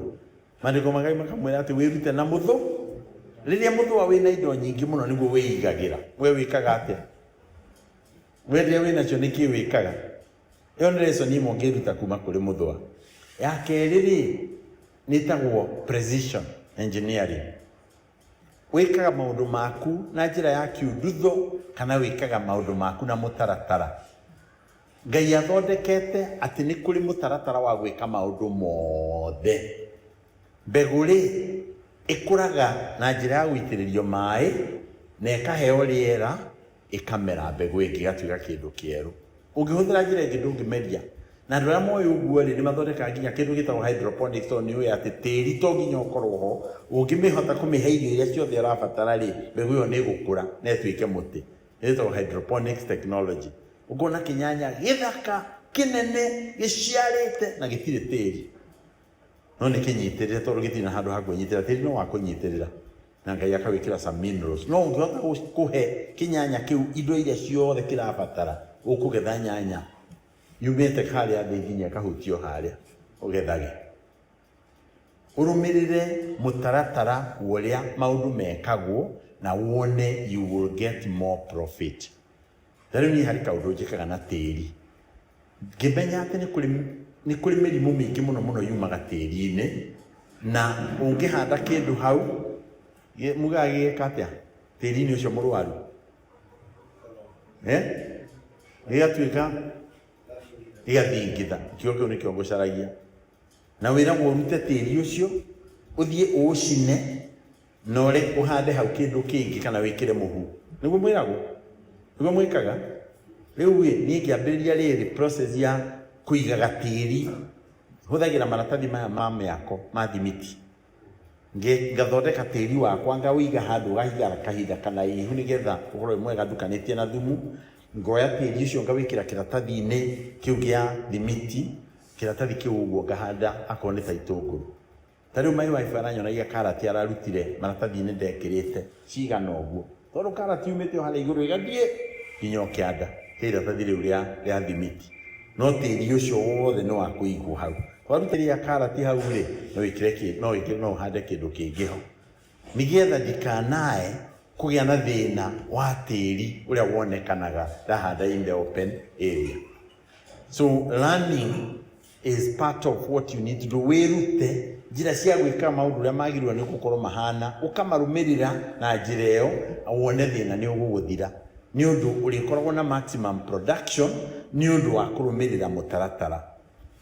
Speaker 1: Maandĩko ma Ngai makamwĩra atĩ wĩrute na mũthũ. Rĩrĩa mũthũa wĩna indo nyingĩ mũno nĩguo wĩigagĩra. We wĩkaga atĩa? We rĩrĩa wĩnacio nĩkĩ wĩkaga? Ĩyo nĩ lesson ĩmwe ũngĩruta kuma kũrĩ mũthũa. Ya kerĩ rĩ, nĩ ĩtagwo precision engineering. Wĩkaga maũndũ maku na njĩra ya kiundutho kana wĩkaga maũndũ maku na mũtaratara. Ngai athondekete atĩ nĩ kũrĩ mũtaratara wa gwĩka maũndũ mothe. Mbegũ rĩ, ĩkũraga na njĩra ya gũitĩrĩrio maĩ na ĩkaheo rĩera, ĩkamera mbegũ ĩngĩ ĩgatuĩka kĩndũ kĩerũ. Ũngĩhũthĩra njĩra ĩngĩ ndũngĩmeria. Na andũ arĩa moĩ ũguo rĩ, nĩ mathondekaga nginya kĩndũ gĩtagwo hydroponics tondũ nĩ ũĩ atĩ tĩri to nginya ũkorwo ho, ũngĩmĩhota kũmĩhe irio iria ciothe ũrabatara rĩ, mbegũ ĩyo nĩ ĩgũkũra na ĩtuĩke mũtĩ. Ĩtagwo hydroponics technology. Ũkona kĩnyanya gĩthaka, kĩnene, gĩciarĩte na gĩtirĩ tĩri. No nĩ kĩnyitĩrĩre tondũ gĩtirĩ na handũ ha kwĩnyitĩrĩra, tĩri no wa kũnyitĩrĩra na Ngai akawĩkĩra some minerals. No ũngĩhota kũhe kĩnyanya kĩu indo iria ciothe kĩrabatara, ũkũgetha nyanya yumĩte harĩa thĩ nginya ĩkahutio harĩa ũgethage. Ũrũmĩrĩre mũtaratara wa ũrĩa maũndũ mekagwo na wone you will get more profit. Ta rĩu niĩ harĩ kaũndũ njĩkaga na tĩri. Ngĩmenya atĩ nĩ kũrĩ nĩ kũrĩ mĩrimũ mĩingĩ mũno mũno yumaga tĩri-inĩ, na ũngĩhanda kĩndũ hau, mugaga gĩgeka atĩa tĩri-inĩ ũcio mũrwaru? Eh? Gĩgatuĩka gĩgathingitha. Kiugo kĩu nĩkĩo ngũcaragia. Na wĩragwo ũrute tĩri ũcio, ũthiĩ ũũcine, na ũre ũhande hau kĩndũ kĩngĩ kana wĩkĩre mũhu. Nĩguo mwĩragwo? Nĩguo mwĩkaga? Rĩu ĩ, niĩ ngĩambĩrĩria rĩrĩ process ya kũigaga tĩri, hũthagĩra maratathi maya ma mĩako ma thimiti. Ngathondeka tĩri wakwa ngaũiga handũ ũgaikara kahinda kanaihu nĩgetha ũkorwo wĩ mwega ndukanĩtie na thumu. Ngoya tĩri ũcio ngawĩkĩra kĩratathi-inĩ kĩu gĩa thimiti, kĩratathi kĩu ũguo ngahanda akorwo nĩ ta itũngũrũ. Ta rĩu my wife aranyonagia karati ararutire maratathi-inĩ ndekĩrĩte cigana ũguo. Tondũ karati yumĩte o harĩa igũrũ ĩgathiĩ nginya o kĩanda kĩa iratathi rĩu rĩa, rĩa thimiti. No tĩri ũcio wothe nĩ wa kũigwo hau. Waruta rĩa karati hau rĩ, no wĩkĩre kĩ, no wĩkĩre, no ũhande kĩndũ kĩngĩ ho. Nĩgetha ndikanae kũgĩa na thĩna wa tĩri ũrĩa wonekanaga ndahanda in the open area. So learning is part of what you need to do. Wĩrute njĩra cia gwĩka maũndũ ũrĩa magĩrĩirwo nĩ gũkorwo mahana, ũkamarũmĩrĩra na njĩra ĩyo, wone thĩna nĩ ũgũgũthira. Nĩ ũndũ ũrĩkoragwo na maximum production nĩ ũndũ wa kũrũmĩrĩra mũtaratara.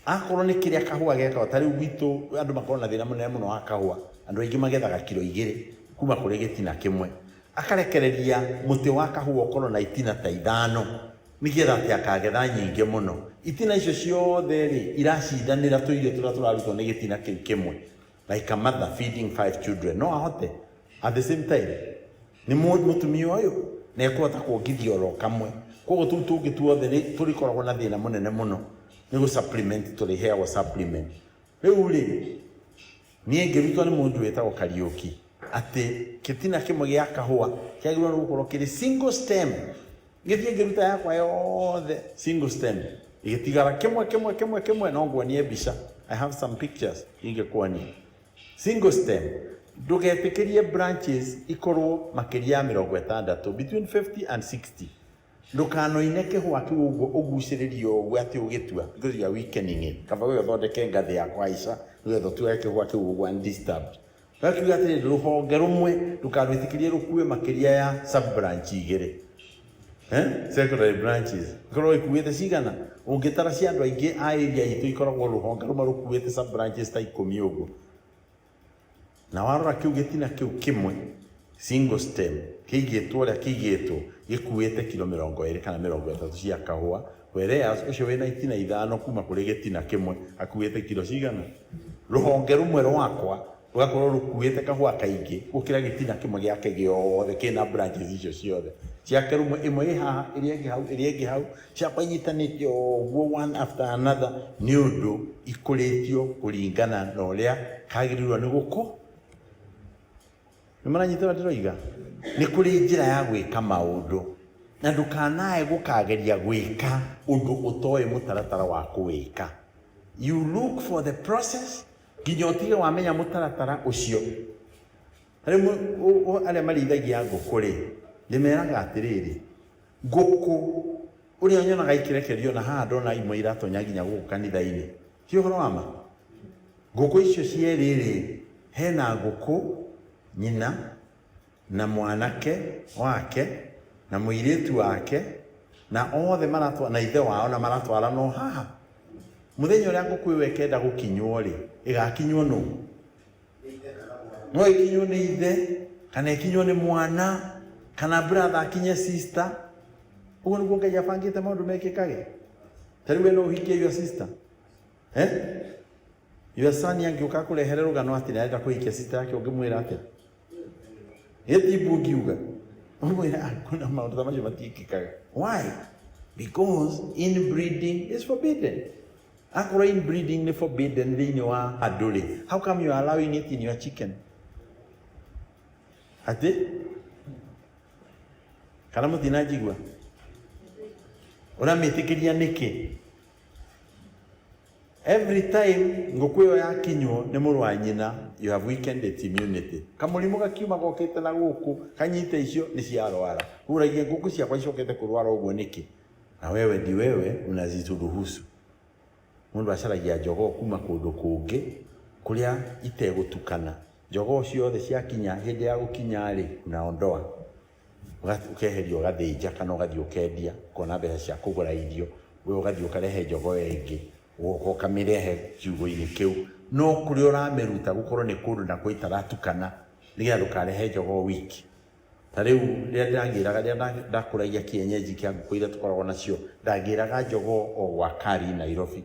Speaker 1: Akorwo nĩ kĩrĩa kahũa gekaga, ta rĩu gwitũ andũ makoragwo na thĩna mũnene mũno wa kahũa. Andũ aingĩ magethaga kiro igĩrĩ kuma kũrĩ gĩtina kĩmwe. Akarekereria mũtĩ wa kahũa ũkorwo na itina ta ithano. Nĩgetha atĩ akagetha nyingĩ mũno. Itina icio ciothe-rĩ, iracindanĩra tũirio tũrĩa tũrarutwo nĩ gĩtina kĩu kĩmwe. Like a mother feeding five children. No ahote at the same time? Nĩ mũtumia ũyũ na ekũhota kuongithia oro kamwe. Koguo tũu tũngĩ tuothe nĩ tũrĩkoragwo na thĩna mũnene mũno. Nĩ gũ supplement tũrĩheagwo supplement. Rĩu rĩ, niĩ ngĩrutwo nĩ mũndũ wĩtagwo Kariũki atĩ kĩtina kĩmwe gĩa kahũa kĩagĩrĩirwo nĩ gũkorwo kĩrĩ single stem. Ngĩthiĩ ngĩruta yakwa yothe single stem, ĩgĩtigara kĩmwe kĩmwe kĩmwe kĩmwe, no nguonie mbica. I have some pictures ingĩkuonia. Single stem, ndũgetĩkĩrie branches ikorwo makĩria ya 60, between 50 and 60. Ndũkanoine kĩhũa kĩu ũguo ũgucĩrĩrie ũguo atĩ ũgĩtua, because you are weakening it. Kaba we ũthondeke ngathĩ ya kũhaica nĩgetha ũtuage kĩhũa kĩu ũguo undisturbed. Gakiuga atĩrĩrĩ, rũhonge rũmwe ndũkarwĩtĩkĩrie rũkue makĩria ya sub branch igĩrĩ. Eh? Secondary branches. Ikorwo ikuĩte cigana? Ũngĩtara cia andũ aingĩ a area itũ ikoragwo rũhonge rũmwe rũkuĩte sub branches ta ikũmi ũguo. Na warora kĩu gĩtina kĩu kĩmwe single stem kĩigĩtwo ũrĩa kĩigĩtwo gĩkuĩte kiro 20 kana 30 cia kahũa, whereas ũcio wĩna itina ithano kuma kũrĩ gĩtina kĩmwe akuĩte kiro cigana? Rũhonge rũmwe rwakwa rũgakorwo rũkuĩte kahũa kaingĩ gũkĩra gĩtina kĩmwe gĩake gĩothe kĩna branches icio ciothe. Ciake rũmwe ĩmwe ĩ haha, ĩrĩa ĩngĩ hau, ĩrĩa ĩngĩ hau, ciakwa inyitanĩte ũguo one after another nĩ ũndũ ikũrĩtio kũringana na ũrĩa kagĩrĩirwo nĩ gũkũ. Nĩ maranyita ũrĩa ndĩroiga? Nĩ kũrĩ njĩra ya gwĩka maũndũ na ndũkanae gũkageria gwĩka ũndũ ũtoĩ mũtaratara wa kũwĩka. You look for the process nginya ũtige wamenya mũtaratara ũcio. Rĩu arĩa marĩithagia ngũkũ rĩ, ndĩmeraga atĩrĩrĩ, ngũkũ ũrĩa nyonaga ikĩrekerio na haha ndona imwe iratonya nginya gũkũ kanitha-inĩ. Ti ũhoro wa ma? Ngũkũ icio cierĩ rĩ, hena ngũkũ nyina na mwanake wake na mũirĩtu wake na othe maratwa na ithe wao na maratwarana o haha. Mũthenya ũrĩa ngũkũ ĩyo ĩkenda gũkinywo rĩ, ĩgakinywo nũ? No ĩkinywo nĩ ithe kana ĩkinywo nĩ mwana kana brother akinye sister. Ũguo nĩguo Ngai abangĩte maũndũ mekĩkage. Ta rĩu we no ũhikie your sister? Eh? Your son angĩũka akũrehere rũgano atĩ nĩarenda kũhikia sister yake ũngĩmwĩra atĩa? Gĩtimbu ũngiuga. Ũmwĩre hakuna maũndũ ta macio matiĩkĩkaga. Why? Because inbreeding is forbidden. Akorwo inbreeding nĩ forbidden thĩinĩ wa andũ rĩ, how come you are allowing it in your chicken? Atĩ kana mũtinanjigua? Ũramĩtĩkĩria nĩkĩ? Every time ngũkũ ĩyo yakinywo nĩ mũrũ wa nyina, you have weakened its immunity. Kamũrimũ gakiuma gokĩte na gũkũ kanyite icio nĩ ciarwara. Ũragia ngũkũ ciakwa icokete kũrwara ũguo nĩkĩ? Na wewe ndi wewe unazituruhusu. Mũndũ acaragia njogoo kuma kũndũ kũngĩ kũrĩa itegũtukana. Njogoo ciothe ciakinya hĩndĩ ya gũkinya rĩ, unaondoa, ũkeheria ũgathĩnja kana ũgathiĩ ũkendia ũkona mbeca cia kũgũra irio. We ũgathiĩ ũkarehe njogoo ĩngĩ, ũgoka ũkamĩrehe kiugũ-inĩ kĩu. No kũrĩa ũramĩruta gũkorwo nĩ kũndũ nakuo itaratukana nĩgetha ndũkarehe njogoo wiki. Ta rĩu rĩrĩa ndĩragĩraga, rĩrĩa ndakũragia kienyeji kĩa ngũkũ iria tũkoragwo nacio, ndagĩraga njogoo o gwa Kari Nairobi,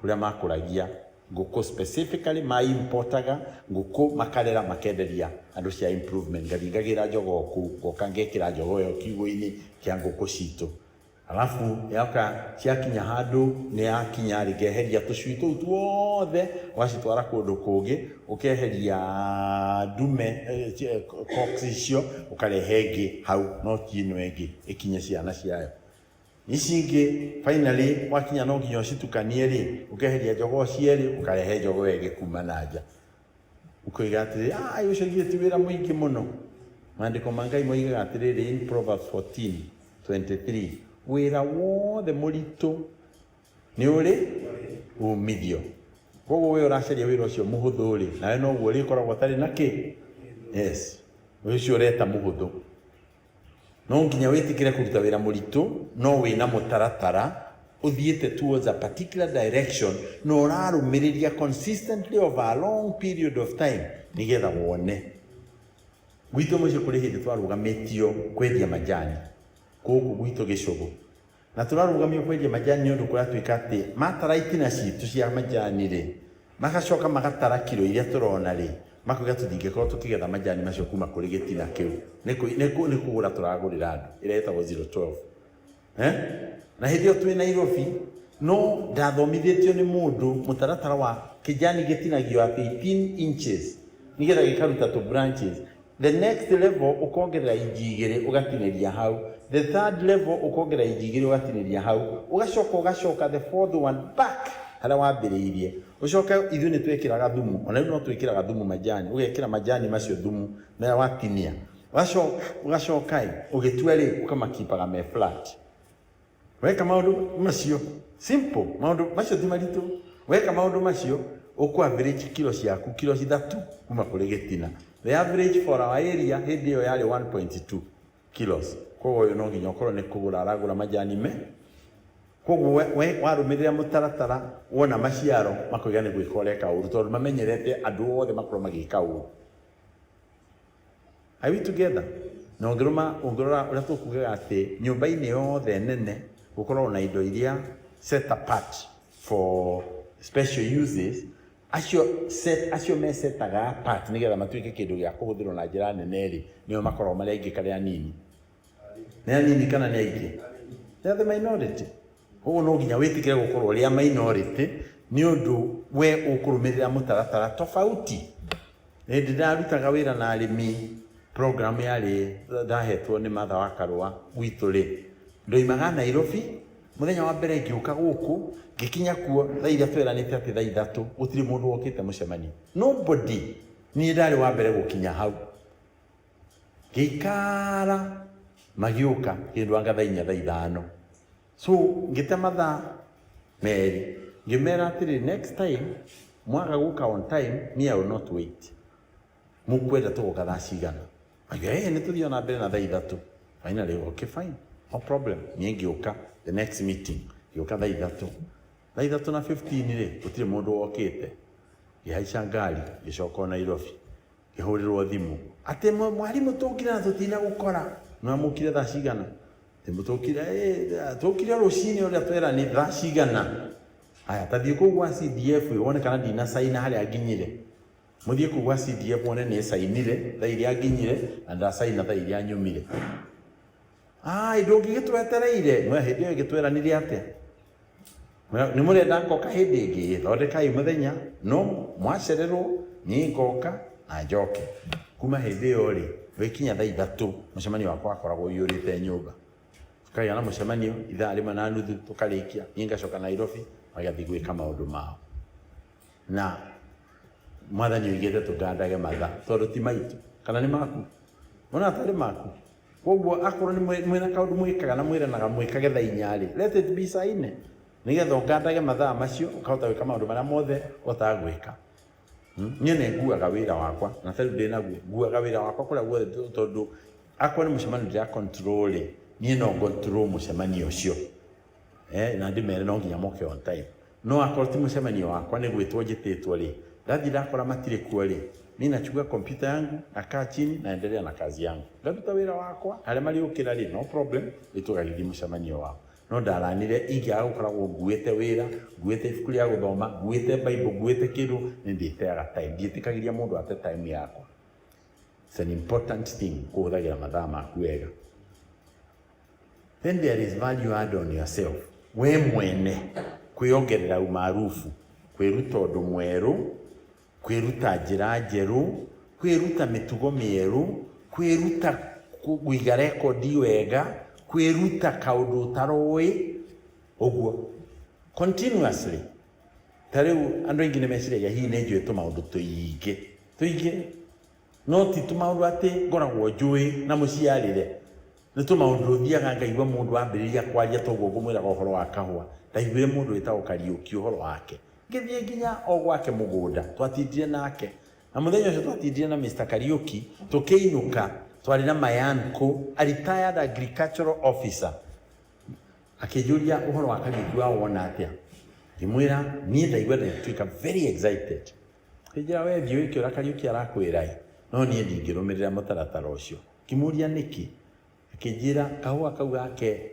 Speaker 1: kũrĩa makũragia ngũkũ specifically ma importaga ngũkũ makarera makenderia andũ cia improvement. Ngathiĩ ngagĩra njogoo kũu, ngoka ngekĩra njogoo ĩyo kiugũ-inĩ kĩa ngũkũ citũ. Alafu yoka ciakinya handũ nĩ yakinya rĩ, ngeheria tũcui tũu tuothe, ũgacitwara kũndũ kũngĩ, ũkeheria ndume cocks icio, ũkarehe ĩngĩ hau, no ti ĩno ĩngĩ ĩkinye ciana ciayo. Ici ingĩ finally wakinya no nginya ũcitukanie rĩ, ũkeheria njogoo cierĩ, ũkarehe njogoo ĩngĩ kuma na nja. Ũkoiga atĩrĩrĩ, ah, ũcio githĩ ti wĩra mũingĩ mũno. Maandĩko ma Ngai moigaga atĩrĩrĩ in Proverbs 14:23, wĩra wothe mũritũ nĩ ũrĩ umithio. Koguo we ũracaria wĩra ũcio mũhũthũ rĩ, nawe noguo ũrĩkoragwo ũtarĩ na kĩ? Yes, ũcio ũreta mũhũthũ. No nginya wĩtĩkĩre kũruta wĩra mũritũ no wĩna mũtaratara ũthiĩte towards a particular direction na ũrarũmĩrĩria consistently over a long period of time nĩgetha wone. Gwitũ mũciĩ kũrĩ hĩndĩ twarũgamĩtio kwendia majani gũkũ gwitũ gĩcũgũ, na tũrarũgamio kwendia majani nĩ ũndũ kũratuĩka atĩ matara itina citũ cia majani rĩ, magacoka magatara kiro iria tũrona rĩ, makoiga tũtingĩkorwo tũkĩgetha majani macio kuma kũrĩ gĩtina kĩu, nĩ kũgũra tũragũrĩra andũ ĩrĩa ĩtagwo 012. Na hĩndĩ ĩyo twĩ Nairobi, no ndathomithĩtio nĩ mũndũ mũtaratara wa kĩjani gĩtinagio at 18 inches nĩgetha gĩkaruta tũ branches. The next level ũkongerera inji igĩrĩ ũgatinĩria hau. The third level ũkongerera inji igĩrĩ ũgatinĩria hau. Ũgacoka ũgacoka the fourth one back harĩa wambĩrĩirie. Ũcoke ithuĩ nĩ twĩkĩraga thumu, ona rĩu no twĩkĩraga thumu majani, ũgekĩra majani macio thumu marĩa watinia. Ũgacoka ũgacoka ĩ ũgĩtua rĩ ũkamakipaga me flat. Weka maũndũ macio simple, maũndũ macio ti maritũ. Weka maũndũ macio ũkũ average kilo ciaku kilo ithatũ kuma kũrĩ gĩtina. The average for our area hĩndĩ ĩyo yarĩ 1.2 kilos. Koguo ũyũ no nginya ũkorwo nĩ kũgũra aragũra majani me. Koguo we warũmĩrĩra mũtaratara wona maciaro makoiga nĩ gwĩka ũreka ũru tondũ mamenyerete andũ othe makorwo magĩka ũru. Are we together? Na ũngĩrũma ũngĩrora ũrĩa tũkugaga atĩ nyũmba-inĩ yothe nene gũkoragwo na indo iria set apart for special uses, acio set acio mesetaga apart nĩgetha matuĩke kĩndũ gĩa kũhũthĩrwo na njĩra nene rĩ, nĩo makoragwo marĩ aingĩ kana anini? Nĩ anini kana nĩ aingĩ? They are the minority. Koguo no nginya wĩtĩkĩre gũkorwo ũrĩ a minority nĩ ũndũ we ũkũrũmĩrĩra mũtaratara tofauti. Hĩndĩ ndarutaga wĩra na arĩmi, program yarĩ ndahetwo nĩ Martha wa Karũa gwitũ rĩ, ndoimaga Nairobi, mũthenya wa mbere ngĩũka gũkũ, ngĩkinya kuo thaa iria tweranĩte atĩ thaa ithatũ, gũtirĩ mũndũ wokĩte mũcemanio. Nobody. Niĩ ndarĩ wa mbere gũkinya hau. Ngĩikara, magĩũka kĩndũ anga thaa inya thaa ithano. So ngĩte mathaa merĩ, ngĩmera atĩrĩ, next time mwaga gũka on time, me I will not wait. Mũkwenda tũgoka thaa cigana? Makiuga, hey, nĩ tũthiĩ ona mbere na thaa ithatũ. Finally, okay fine, no problem. Niĩ ngĩũka the next meeting, ngĩũka thaa ithatũ. Thaa ithatũ na 15 rĩ, gũtirĩ mũndũ wokĩte. Ngĩhaica ngari, ngĩcoka o Nairobi. Ngĩhũrĩrwo thimũ atĩ mwarimũ tũkire na tũtina gũkora. Mwamũkire thaa cigana? Tũkire tũkire rũcinĩ ũrĩa tweranĩ thaa cigana. Haya, ta thiĩ kũu gwa CDF wone kana ndina saina harĩa nginyire. Mũthiĩ kũu gwa CDF wone nĩ sainire thaa iria nginyire na ndasaina thaa iria nyumire. Ai, ndũngĩgĩtwetereire. No hĩndĩ ĩyo ĩngĩ tweranire atĩa? Nĩ mũrenda ngoka hĩndĩ ĩngĩ? Thondekai mũthenya, no mwacererwo niĩ ngoka na njoke. Kuma hĩndĩ ĩyo rĩ, gũgĩkinya thaa 3 mũcemanio wakwa wakoragwo ũiyũrĩte nyũmba. Tũkagĩa na mũcemanio ithaa rĩmwe na nuthu, tũkarĩkia, niĩ ngacoka Nairobi, magathiĩ gwĩka maũndũ mao. Na Mwathani oigĩte tũgandage mathaa tondũ ti maitũ, kana nĩ maku? Wona tarĩ maku. Koguo akorwo nĩ mwĩna kaũndũ mwĩkaga na mwĩranaga mwĩkage thaa 4 rĩ, let it be saa 4, nĩgetha ũgandage mathaa macio, ũkahota gwĩka maũndũ marĩa mothe ũhotaga gwĩka. Niĩ nĩ nguaga wĩra wakwa, na tarĩu ndĩ naguo, nguaga wĩra wakwa kũrĩa guothe, tondũ akorwo nĩ mũcemanio ndĩra control rĩ, niĩ no control mũcemanio ũcio. Na ndĩmere no nginya moke on time. No akorwo ti mũcemanio wakwa, nĩ gwĩtwo njĩtĩtwo rĩ, ndathiĩ ndakora matirĩ kuo rĩ, mi nachukua kompyuta yangu, nakaa chini, naendelea na kazi yangu, ngaruta wĩra wakwa. Harĩa marĩũkĩra rĩ, no problem, rĩu tũgagĩthiĩ mũcemanio wao. No ndaranire ingĩaga gũkoragwo nguĩte wĩra, nguĩte ibuku rĩa gũthoma, nguĩte Bible, nguĩte kĩndũ, nĩ ndĩteaga time. Ndiĩtĩkagĩria mũndũ ate time yakwa. It's an important thing kũhũthagĩra mathaa maku wega. Then there is value add on yourself, we mwene kwĩongerera umaarufu, kwĩruta ũndũ mwerũ, kwĩruta njĩra njerũ, kwĩruta mĩtugo mĩerũ, kwĩruta kũiga rekondi wega, kwĩruta kaũndũ ũtaroĩ ũguo continuously. Ta rĩu andũ aingĩ nĩ meciragia hihi nĩ njũĩ tũmaũndũ tũingĩ tũingĩ, no ti tũmaũndũ atĩ ngoragwo njũĩ na mũciarĩre. Nĩ tũmaũndũ thiaga ngaigua mũndũ ambĩrĩria kwaria, toguo ngũmwĩraga ũhoro wa kahũa. Ndaiguire mũndũ wĩtagwo Kariũki ũhoro wake, ngĩthiĩ nginya o gwake mũgũnda, twatindire nake, na mũthenya ũcio twatindire na Mr. Kariũki tũkĩinũka, twarĩ na my uncle, a retired agricultural officer. Akĩnjũria ũhoro wa Kariũki wa wona atĩa. Ngĩmwĩra niĩ ndaigua ndatuĩka very excited. Akĩnjĩra, "We thiĩ wĩke ũrĩa Kariũki arakwĩra ĩ, no niĩ ndingĩrũmĩrĩra mũtaratara ũcio." Ngĩmũria nĩkĩ. Akĩnjĩra kahũa kau gake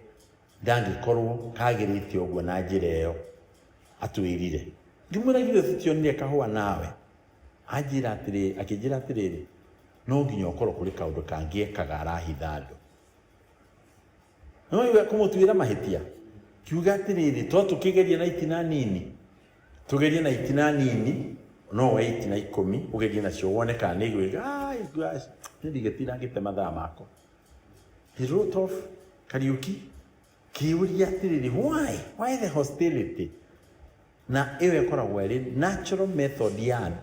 Speaker 1: ndangĩkorwo kagĩrĩte ũguo na njĩra ĩyo atwĩrire. Ngĩmwĩra, "Githĩ tũtionire kahũa nawe?" Anjĩra atĩrĩrĩ, akĩnjĩra atĩrĩrĩ, no nginya ũkorwo kũrĩ kaũndũ kangĩ ekaga arahitha andũ. No iwe kũmũtuĩra mahĩtia, kiuga atĩrĩrĩ, to tũkĩgerie na itina nini, tũgerie na itina nini. No woe itina 10 ũgerie nacio wone kana nĩ igwĩka. Niĩ ndigĩtinda ngĩte mathaa makwa. He wrote off Kariũki. Kĩũria atĩrĩrĩ, why the hostility? Na ĩyo ĩkoragwo ĩrĩ natural method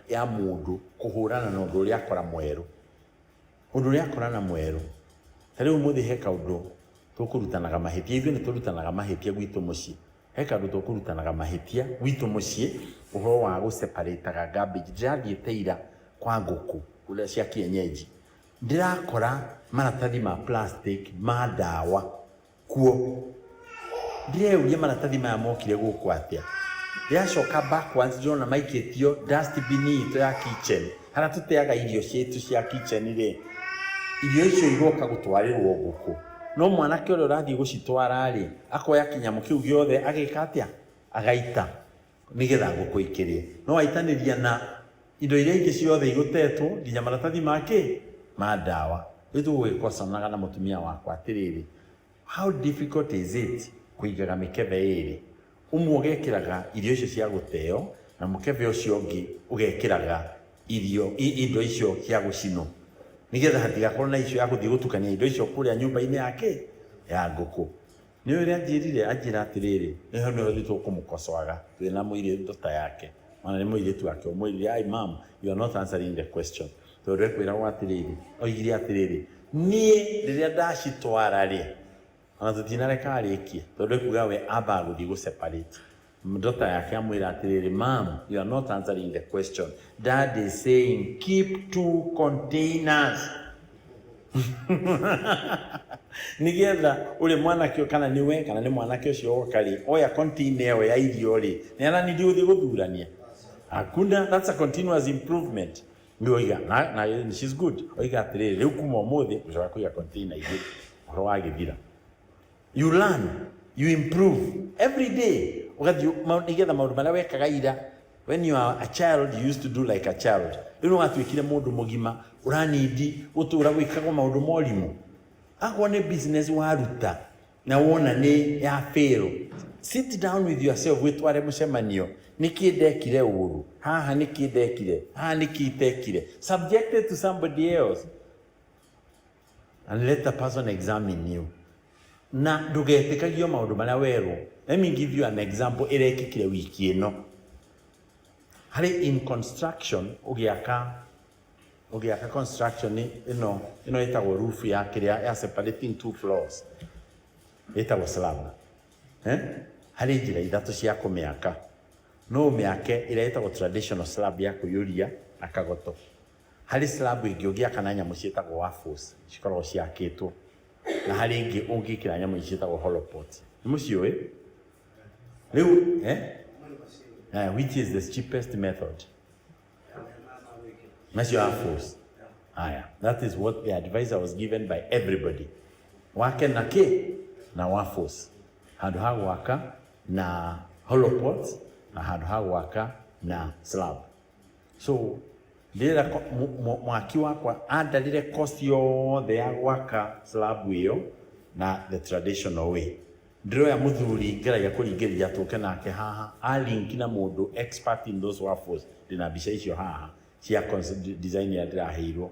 Speaker 1: ya mũndũ kũhũrana na ũndũ ũrĩa akora mwerũ, ũndũ ũrĩa akora na mwerũ. Ta rĩu ũmũthĩ he kaũndũ tũkũrutanaga mahĩtia, ithuĩ nĩ tũrutanaga mahĩtia gwitũ mũciĩ. He kaũndũ tũkũrutanaga mahĩtia gwitũ mũciĩ, ũhoro wa gũseparataga garbage. Ndĩrathiĩte ira kwa ngũkũ kũrĩa cia kienyeji, ndĩrakora maratathi ma plastic ma ndawa kuo. Ndĩreyũria maratathi maya mokire gũkũ atĩa. Ndĩracoka backwards, ndĩrona maikĩtio dustbin itũ ya kitchen, harĩa tũteaga irio citũ cia kitchen rĩ, irio icio igoka gũtwarĩrwo ngũkũ. No mwanake ũrĩa ũrathiĩ gũcitwara rĩ, akoya kĩnyamũ kĩu gĩothe, ageka atĩa? Agaita nĩgetha ngũkũ ikĩrĩe. No aitanĩria na indo iria ingĩ ciothe igũtetwo, nginya maratathi ma kĩ ma ndawa. Rĩu tũgũgĩkosanaga na mũtumia wakwa atĩrĩrĩ, how difficult is it kũigaga mĩkebe ĩrĩ? Ũmwe ũgekĩraga irio icio cia gũteo, na mũkebe ũcio ũngĩ ũgekĩraga irio, indo icio cia gũcinwo, nĩgetha hatigakorwo na icio ya gũthiĩ gũtukania indo icio kũrĩa nyũmba-inĩ yake ya ngũkũ. Nĩ ũrĩa anjĩrire, anjĩra atĩrĩrĩ, nĩho rĩu tũkũmũkocoaga twĩna mũirĩtu ta yake, ona nĩ mũirĩtu wake, ũmwĩrire, "Ai mam, you are not answering the question," tondũ ekwĩragwo atĩrĩrĩ, oigire atĩrĩrĩ, "Niĩ rĩrĩa ndacitwara rĩ," ona tũtinareka arĩkie, tondũ ekuga we ambaga gũthiĩ gũ separate. Daughter yake amwĩra atĩrĩrĩ, "Mam, you are not answering the question. Dad is saying keep two containers," nĩgetha ũrĩ mwanake kana nĩ we kana nĩ mwanake ũcio woka rĩ, oya container ĩyo ya irio rĩ, nĩ aranindi gũthiĩ gũthurania. Hakuna. That's a continuous improvement. Nĩ oiga na she's good. Oiga atĩrĩrĩ, rĩu kuma ũmũthĩ ũcoka kũiga container igĩrĩ, ũhoro wagĩthira. You learn, you improve every day, ũgathiĩ nĩgetha maũndũ marĩa wekaga ira. When you are a child, you used to do like a child. Rĩu nĩwatuĩkire mũndũ mũgima, ũranindi gũtũra gwĩkagwo maũndũ ma ũrimũ. Akorwo nĩ business waruta na wona nĩ ya fail, Sit down with yourself, wĩtware mũcemanio. Nĩkĩ ndekire ũru haha? Nĩkĩ ndekire haha? Nĩkĩ itekire? Subjected to somebody else and let the person examine you, na ndũgetĩkagio maũndũ marĩa werwo. Let me give you an example ĩrekĩkire wiki ĩno. Harĩ in construction, ũgĩaka construction ĩno ĩtagwo roof ya kĩrĩa ya separating two floors, ĩtagwo slab, eh? Harĩ njĩra ithatũ cia kũmĩaka. No ũmĩake ĩrĩa ĩtagwo traditional slab ya kũiyũria na kagoto. Harĩ slab ĩngĩ ũngĩaka na nyamũ ciĩtagwo waffles, cikoragwo ciakĩtwo, na harĩ ĩngĩ ũngĩkĩra nyamũ ici ciĩtagwo hollow pot. Nĩ mũciũĩ rĩu, eh? Which is the cheapest method? Macio waffles. Haya, that is what the advice I was given by everybody. Wake na kĩ? Na waffles. Handũ ha gwaka na hollow pot na handũ ha gwaka na slab. So ndĩrera mwaki wakwa andarire cost yothe ya gwaka slab ĩyo na the traditional way. Ndĩroya mũthuri, ngeragia kũringĩrĩria tũke nake haha alink na mũndũ expert in those waffles. Ndĩna mbica icio haha cia design ĩrĩa ndĩraheirwo.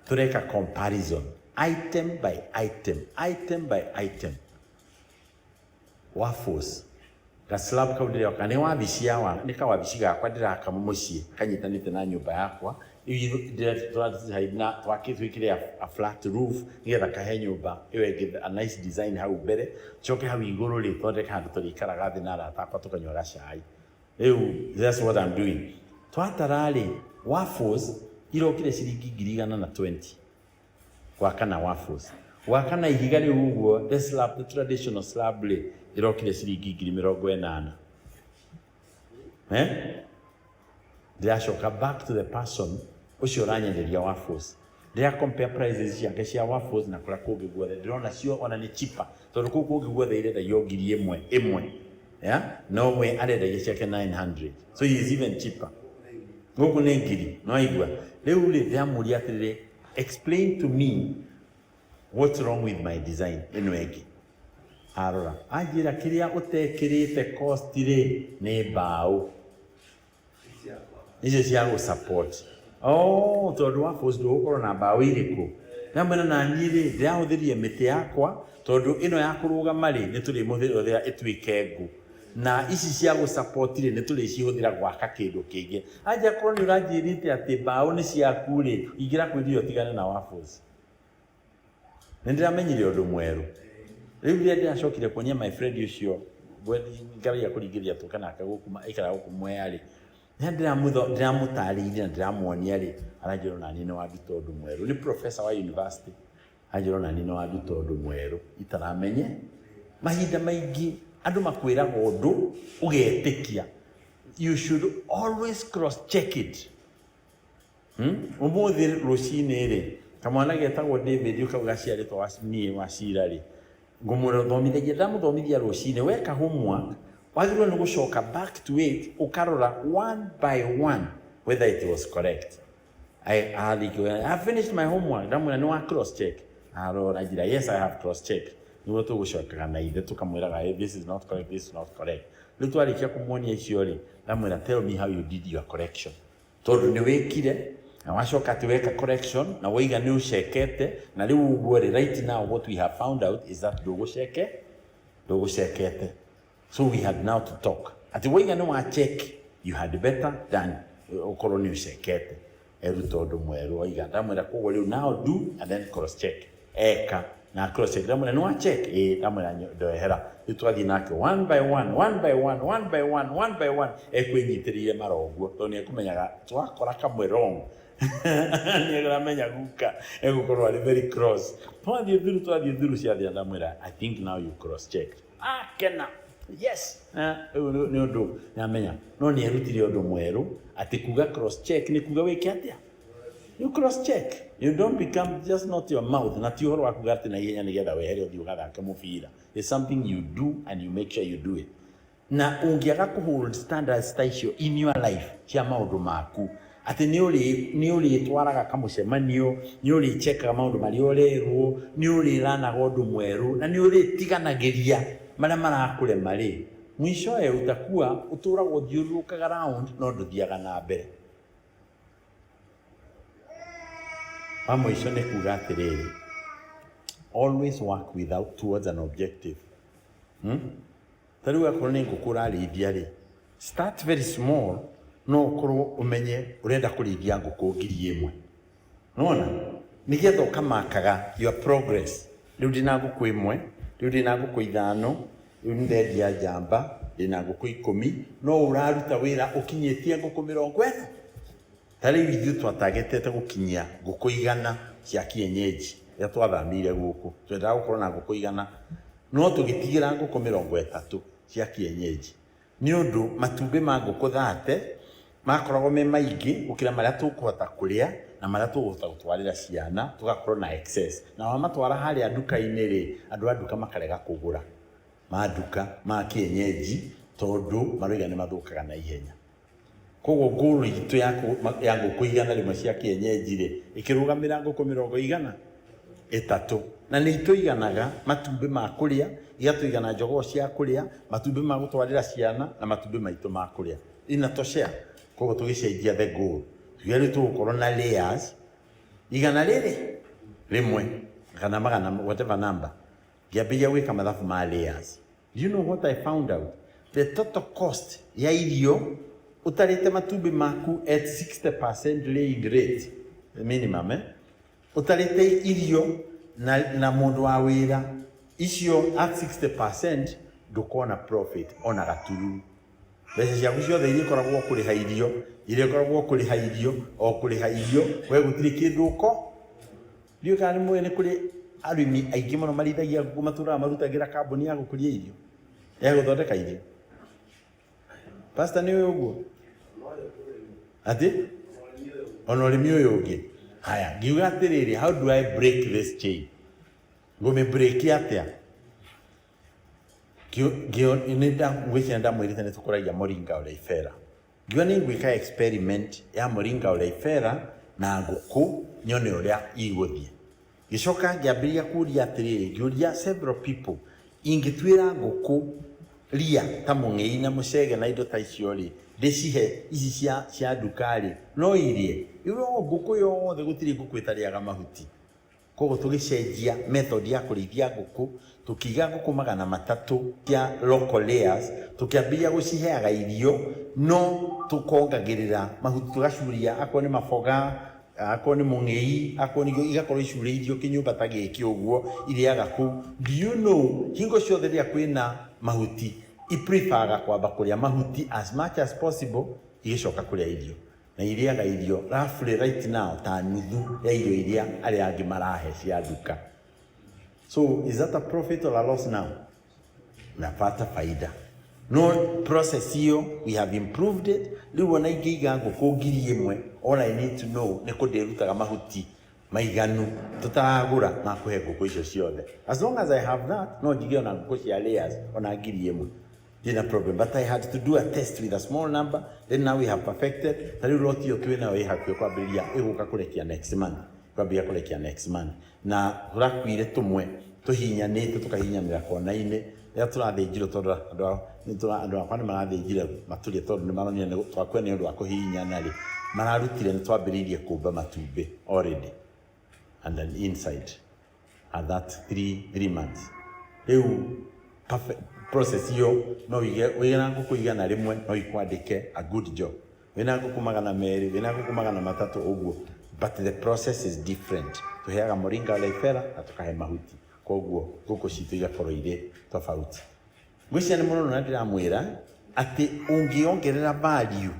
Speaker 1: Tũreka comparison item by item, item by item. Waffles, gaslab kau ndĩroka nĩ wabici ya wa nĩ kawabici gakwa ndĩraka mũciĩ kanyitanĩte na nyũmba yakwa. Na twĩkĩre a flat roof nĩgetha kahe nyũmba ĩyo ĩngĩ a nice design hau mbere. Coke hau igũrũ rĩ, thondeke handũ tũrĩikaraga thĩ na arata akwa tũkanyua gacai. Rĩu that's what I'm doing. Twatara rĩ, waffles irokire ciringi 120,000 gwaka na waffles. Gwaka na ihiga rĩu ũguo, the slab, the traditional slab rĩ, ĩrokire ciringi 80,000, eh? Ndĩracoka back to the person ũcio ũranyenderia waffles, ndĩra compare prices ciake cia waffles na kũrĩa kũngĩ guothe. Ndĩrona cio ona nĩ cheaper, tondũ kũu kũngĩ guothe irendagio 1000 ĩmwe, yeah? No we arendagia ciake 900, so he is even cheaper. Gũkũ nĩ ngiri. No aigua rĩu rĩ, ndĩramũria atĩrĩrĩ, "Explain to me what's wrong with my design ĩno ĩngĩ." Arora anjĩra, kĩrĩa ũtekĩrĩte cost rĩ, nĩ mbaũ icio cia gũ support. Oh, tondũ waffles ndũgũkorwo na mbaũ irĩkũ? Ndamwĩra, na niĩ rĩ, ndĩrahũthĩrire mĩtĩ yakwa, tondũ ĩno ya kũrũgama rĩ, nĩ tũrĩmũhũthĩra ĩtuĩke ngũ, na ici cia gũ support rĩ, nĩ tũrĩcihũthĩra gwaka kĩndũ kĩngĩ. Anja korwo nĩ ũranjĩrĩte atĩ mbaũ nĩ ciaku rĩ, ingĩra kwĩrire ũtigane na waffles. Nĩ ndĩramenyire ũndũ mwerũ rĩu rĩrĩa ndĩracokire kuonia my friend ũcio ngeragia kũringĩrĩria tũke nake gũkũ, aikaraga gũkũ Mwea rĩ. Rĩrĩa ndĩramũtarĩirie na ndĩramuonia rĩ, aranjĩra, "Ona niĩ nĩ wanduta ũndũ mwerũ." Nĩ professor wa university. Anjĩra, "Ona niĩ nĩ wanduta ũndũ mwerũ itaramenye." Mahinda maingĩ andũ makwĩraga ũndũ ũgetĩkia. You should always cross check it. Ũmũthĩ rũcinĩ rĩ, kamwana getagwo David kau gaciarĩtwo wa niĩ wa cira rĩ, ngũmũthomithagia, ndamũthomithia rũcinĩ, weka homework wagĩrĩirwo nĩ gũcoka back to it, ũkarora one by one whether it was correct. I finished my homework. Ndamwĩra, "Nĩ wa cross check?" Arora njĩra, "Yes, I have cross check." Nĩguo tũgũcokaga na ithe tũkamwĩraga, "Hey, this is not correct, this is not correct." Rĩu twarĩkia kũmuonia icio rĩ, ndamwĩra, "Tell me how you did your correction, tondũ nĩ wĩkire na wacoka atĩ weka correction na waiga nĩ ũcekete, na rĩu ũguo rĩ, right now what we have found out is that ndũgũcekete. So we had now to talk atĩ waiga nĩ wa check, you had better done ũkorwo nĩ ũcekete." Eruta ũndũ mwerũ waiga. Ndamwĩra, "Koguo rĩu now do and then cross check." Eka na cross check. Ndamwĩra, "Nĩ wa check?" "Ĩĩ." Ndamwĩra, "Ndoehera." Rĩu twathiĩ nake one by one, one by one, one by one, one by one, ekwĩnyitĩrĩire mara ũguo, tondũ nĩ ekũmenyaga twakora kamwe wrong, nĩ aramenya guka egũkorwo arĩ very cross. Twathiĩ through, twathiĩ through ciathira, ndamwĩra, "I think now you cross check." Akena, "Yes." Rĩu nĩ ũndũ nĩamenya, no nĩ erutire ũndũ mwerũ atĩ kuga cross check nĩ kuga wĩke atĩa? You cross check. You don't become just not your mouth, na ti ũhoro wa kuga atĩ na ihenya nĩgetha wehere ũthiĩ ũgathake mũbira. It's something you do and you make sure you do it. Na ũngĩaga kũ hold standards ta icio in your life cia maũndũ maku, atĩ nĩ ũrĩtwaraga kamũcemanio, nĩ ũrĩchekaga maũndũ marĩa ũrerwo, nĩ ũrĩranaga ũndũ mwerũ, na nĩ ũrĩtiganagĩria marĩa marakũrema rĩ. Mwishowe utakuwa ũtũraga ũthiũrũrũkaga round no ndũthiaga na mbere. Wa mũico nĩ kuga atĩrĩrĩ, always work without towards an objective. Ta rĩu akorwo nĩ ngũkũ ũrarĩithia rĩ, start very small, no ũkorwo ũmenye ũrenda kũrĩithia ngũkũ 1000. Nĩwona? Nĩgetha ũkamakaga your progress. Rĩu ndĩna ngũkũ 1, rĩu ndĩna ngũkũ 5, rĩu nĩndendia njamba, ndĩna ngũkũ 10, no ũraruta wĩra ũkinyĩtie ngũkũ 40. Ta rĩu ithuĩ twatagetete gũkinyia ngũkũ 100 cia kienyeji rĩrĩa twathamĩire gũkũ. Twendaga gũkorwo na ngũkũ 100, no tũgĩtigĩra ngũkũ 30 cia kienyeji. Nĩ ũndũ matumbĩ ma ngũkũ 30 makoragwo me maingĩ gũkĩra marĩa tũkũhota kũrĩa na marĩa tũkũhota gũtwarĩra ciana, tũgakorwo na excess. Na wamatwara harĩa nduka-inĩ rĩ, andũ a nduka makarega kũgũra ma nduka ma kienyeji tondũ maroiga nĩ mathũkaga na ihenya. Koguo goal itũ ya ngũkũ 100 cia kienyeji rĩ, ĩkĩrũgamĩra ngũkũ 30. Na nĩ itũiganaga matumbĩ ma kũrĩa, igatũigana njogoo cia kũrĩa, matumbĩ ma gũtwarĩra ciana na matumbĩ maitũ ma kũrĩa. Inatoshea. Koguo tũgĩcenjia the goal. Tuge rĩu tũgũkorwo na layers 101 kana magana, whatever number. Ngĩambĩrĩria gwĩka mathabu ma layers. Do you know what I found out? The total cost ya irio ũtarĩte matumbĩ maku at 60% laying rate minimum, eh? Ũtarĩte irio na mũndũ wa wĩra icio at 60% ndũkona profit ona gatururu. Mbeca ciaku ciothe iria ikoragwo kũrĩha irio, iria ikoragwo kũrĩha irio, o kũrĩha irio, we gũtirĩ kĩndũ ũko. Ndiũĩ kana nĩ mũĩ nĩ kũrĩ arĩmi aingĩ mũno marĩithagia ngũkũ matũraga marutagĩra kambuni ya gũkũria irio, ya gũthondeka irio. Pastor nĩ ũĩ ũguo? Atĩ? Ona ũrĩmi ũyũ ũngĩ. Haya, ngiuga atĩrĩrĩ, how do I break this chain? Ngũmĩ break atĩa? Ngwĩciria ndamwĩrĩte nĩ tũkũragia moringa oleifera. Ngiuga nĩ ngwĩka experiment ya moringa oleifera na ngũkũ nyone ũrĩa igũthiĩ. Ngĩcoka ngĩambĩrĩria kũria atĩrĩrĩ, ngĩũria several people, ingĩtuĩra ngũkũ ria ta mũng'ei na mũcege na indo ta icio rĩ, ndĩcihe ici cia nduka rĩ, no irie? Rĩu no ngũkũ yothe gũtirĩ ngũkũ ĩtarĩaga mahuti. Koguo tũgĩcenjia method ya kũrĩithia ngũkũ, tũkĩiga ngũkũ 300 cia local layers, tũkĩambĩrĩria gũciheaga irio, no tũkongagĩrĩra mahuti, tũgacuria akorwo nĩ maboga, akorwo nĩ mũng'ei, akorwo nĩ igakorwo icurĩirio kĩnyũmba ta gĩkĩ ũguo, irĩaga kũu. Do you know, hingo ciothe rĩrĩa kwĩna mahuti, i prefer kwamba kũrĩa mahuti as much as possible, igĩcoka kũrĩa irio. Na irĩaga irio roughly right now ta nuthu ya irio iria arĩa angĩ marahe cia nduka. So is that a profit or a loss now? Napata faida. No process hiyo we have improved it. Rĩu ona ingĩiga ngũkũ 1000, all I need to know nĩ kũ ndĩrutaga mahuti maiganu tũtaragũra ma kũhe ngũkũ icio ciothe. As long as I have that, no njige ona ngũkũ cia layers ona 1000. Ndina problem, but I had to do a test with a small number, then now we have perfected. Ta rĩu lot ĩyo twĩ nayo ĩ hakuhĩ kwambĩrĩria, ĩgũka kũrekia next month, kwambĩrĩria kũrekia next month. Na tũrakuire tũmwe tũhinyanĩte tũkahinyanĩra kona-inĩ rĩrĩa tũrathĩnjirwo, tondũ andũ akwa nĩ marathĩnjire matũrĩa, tondũ nĩ maronire nĩ twakua nĩ ũndũ wa kũhihinyana rĩ, mararutire nĩ twambĩrĩirie kũmba matumbĩ already and then inside at that 3 months. Rĩu perfect process hiyo, no wige wĩna ngũkũ 100 no ikwandĩke a good job, wĩna ngũkũ 200, wĩna ngũkũ 300 ũguo, but the process is different. Tũheaga moringa oleifera na tũkahe mahuti, koguo ngũkũ citũ igakorwo irĩ tofauti. Ngwĩciria nĩ mũno na ndĩramwĩra atĩ ũngĩongerera value,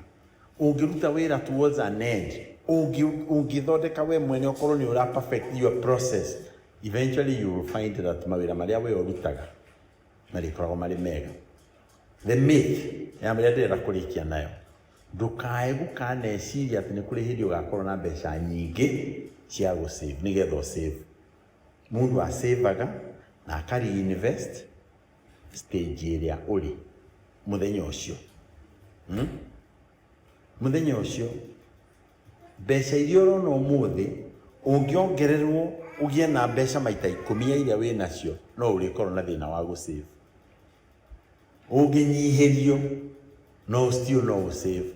Speaker 1: ũngĩruta wĩra towards an end, ũngĩthondeka we mwene, ũkorwo nĩ ũra perfect your process, eventually you will find that mawĩra marĩa we ũrutaga marĩkoragwo marĩ mega. The myth ya marĩa ndĩrenda kũrĩkia nayo, ndũkae gũkaneciria atĩ nĩ kũrĩ hĩndĩ ũgakorwo na mbeca nyingĩ cia gũsave nĩgetha ũsave. Mũndũ asavaga na aka reinvest stage ĩrĩa ũrĩ mũthenya ũcio. Mũthenya ũcio mbeca iria ũrona ũmũthĩ, ũngĩongererwo ũgĩe na mbeca maita 10 ya iria wĩ nacio, no ũrĩkorwo na thĩna wa gũsave. Ũngĩnyihĩrio no still no ũ save.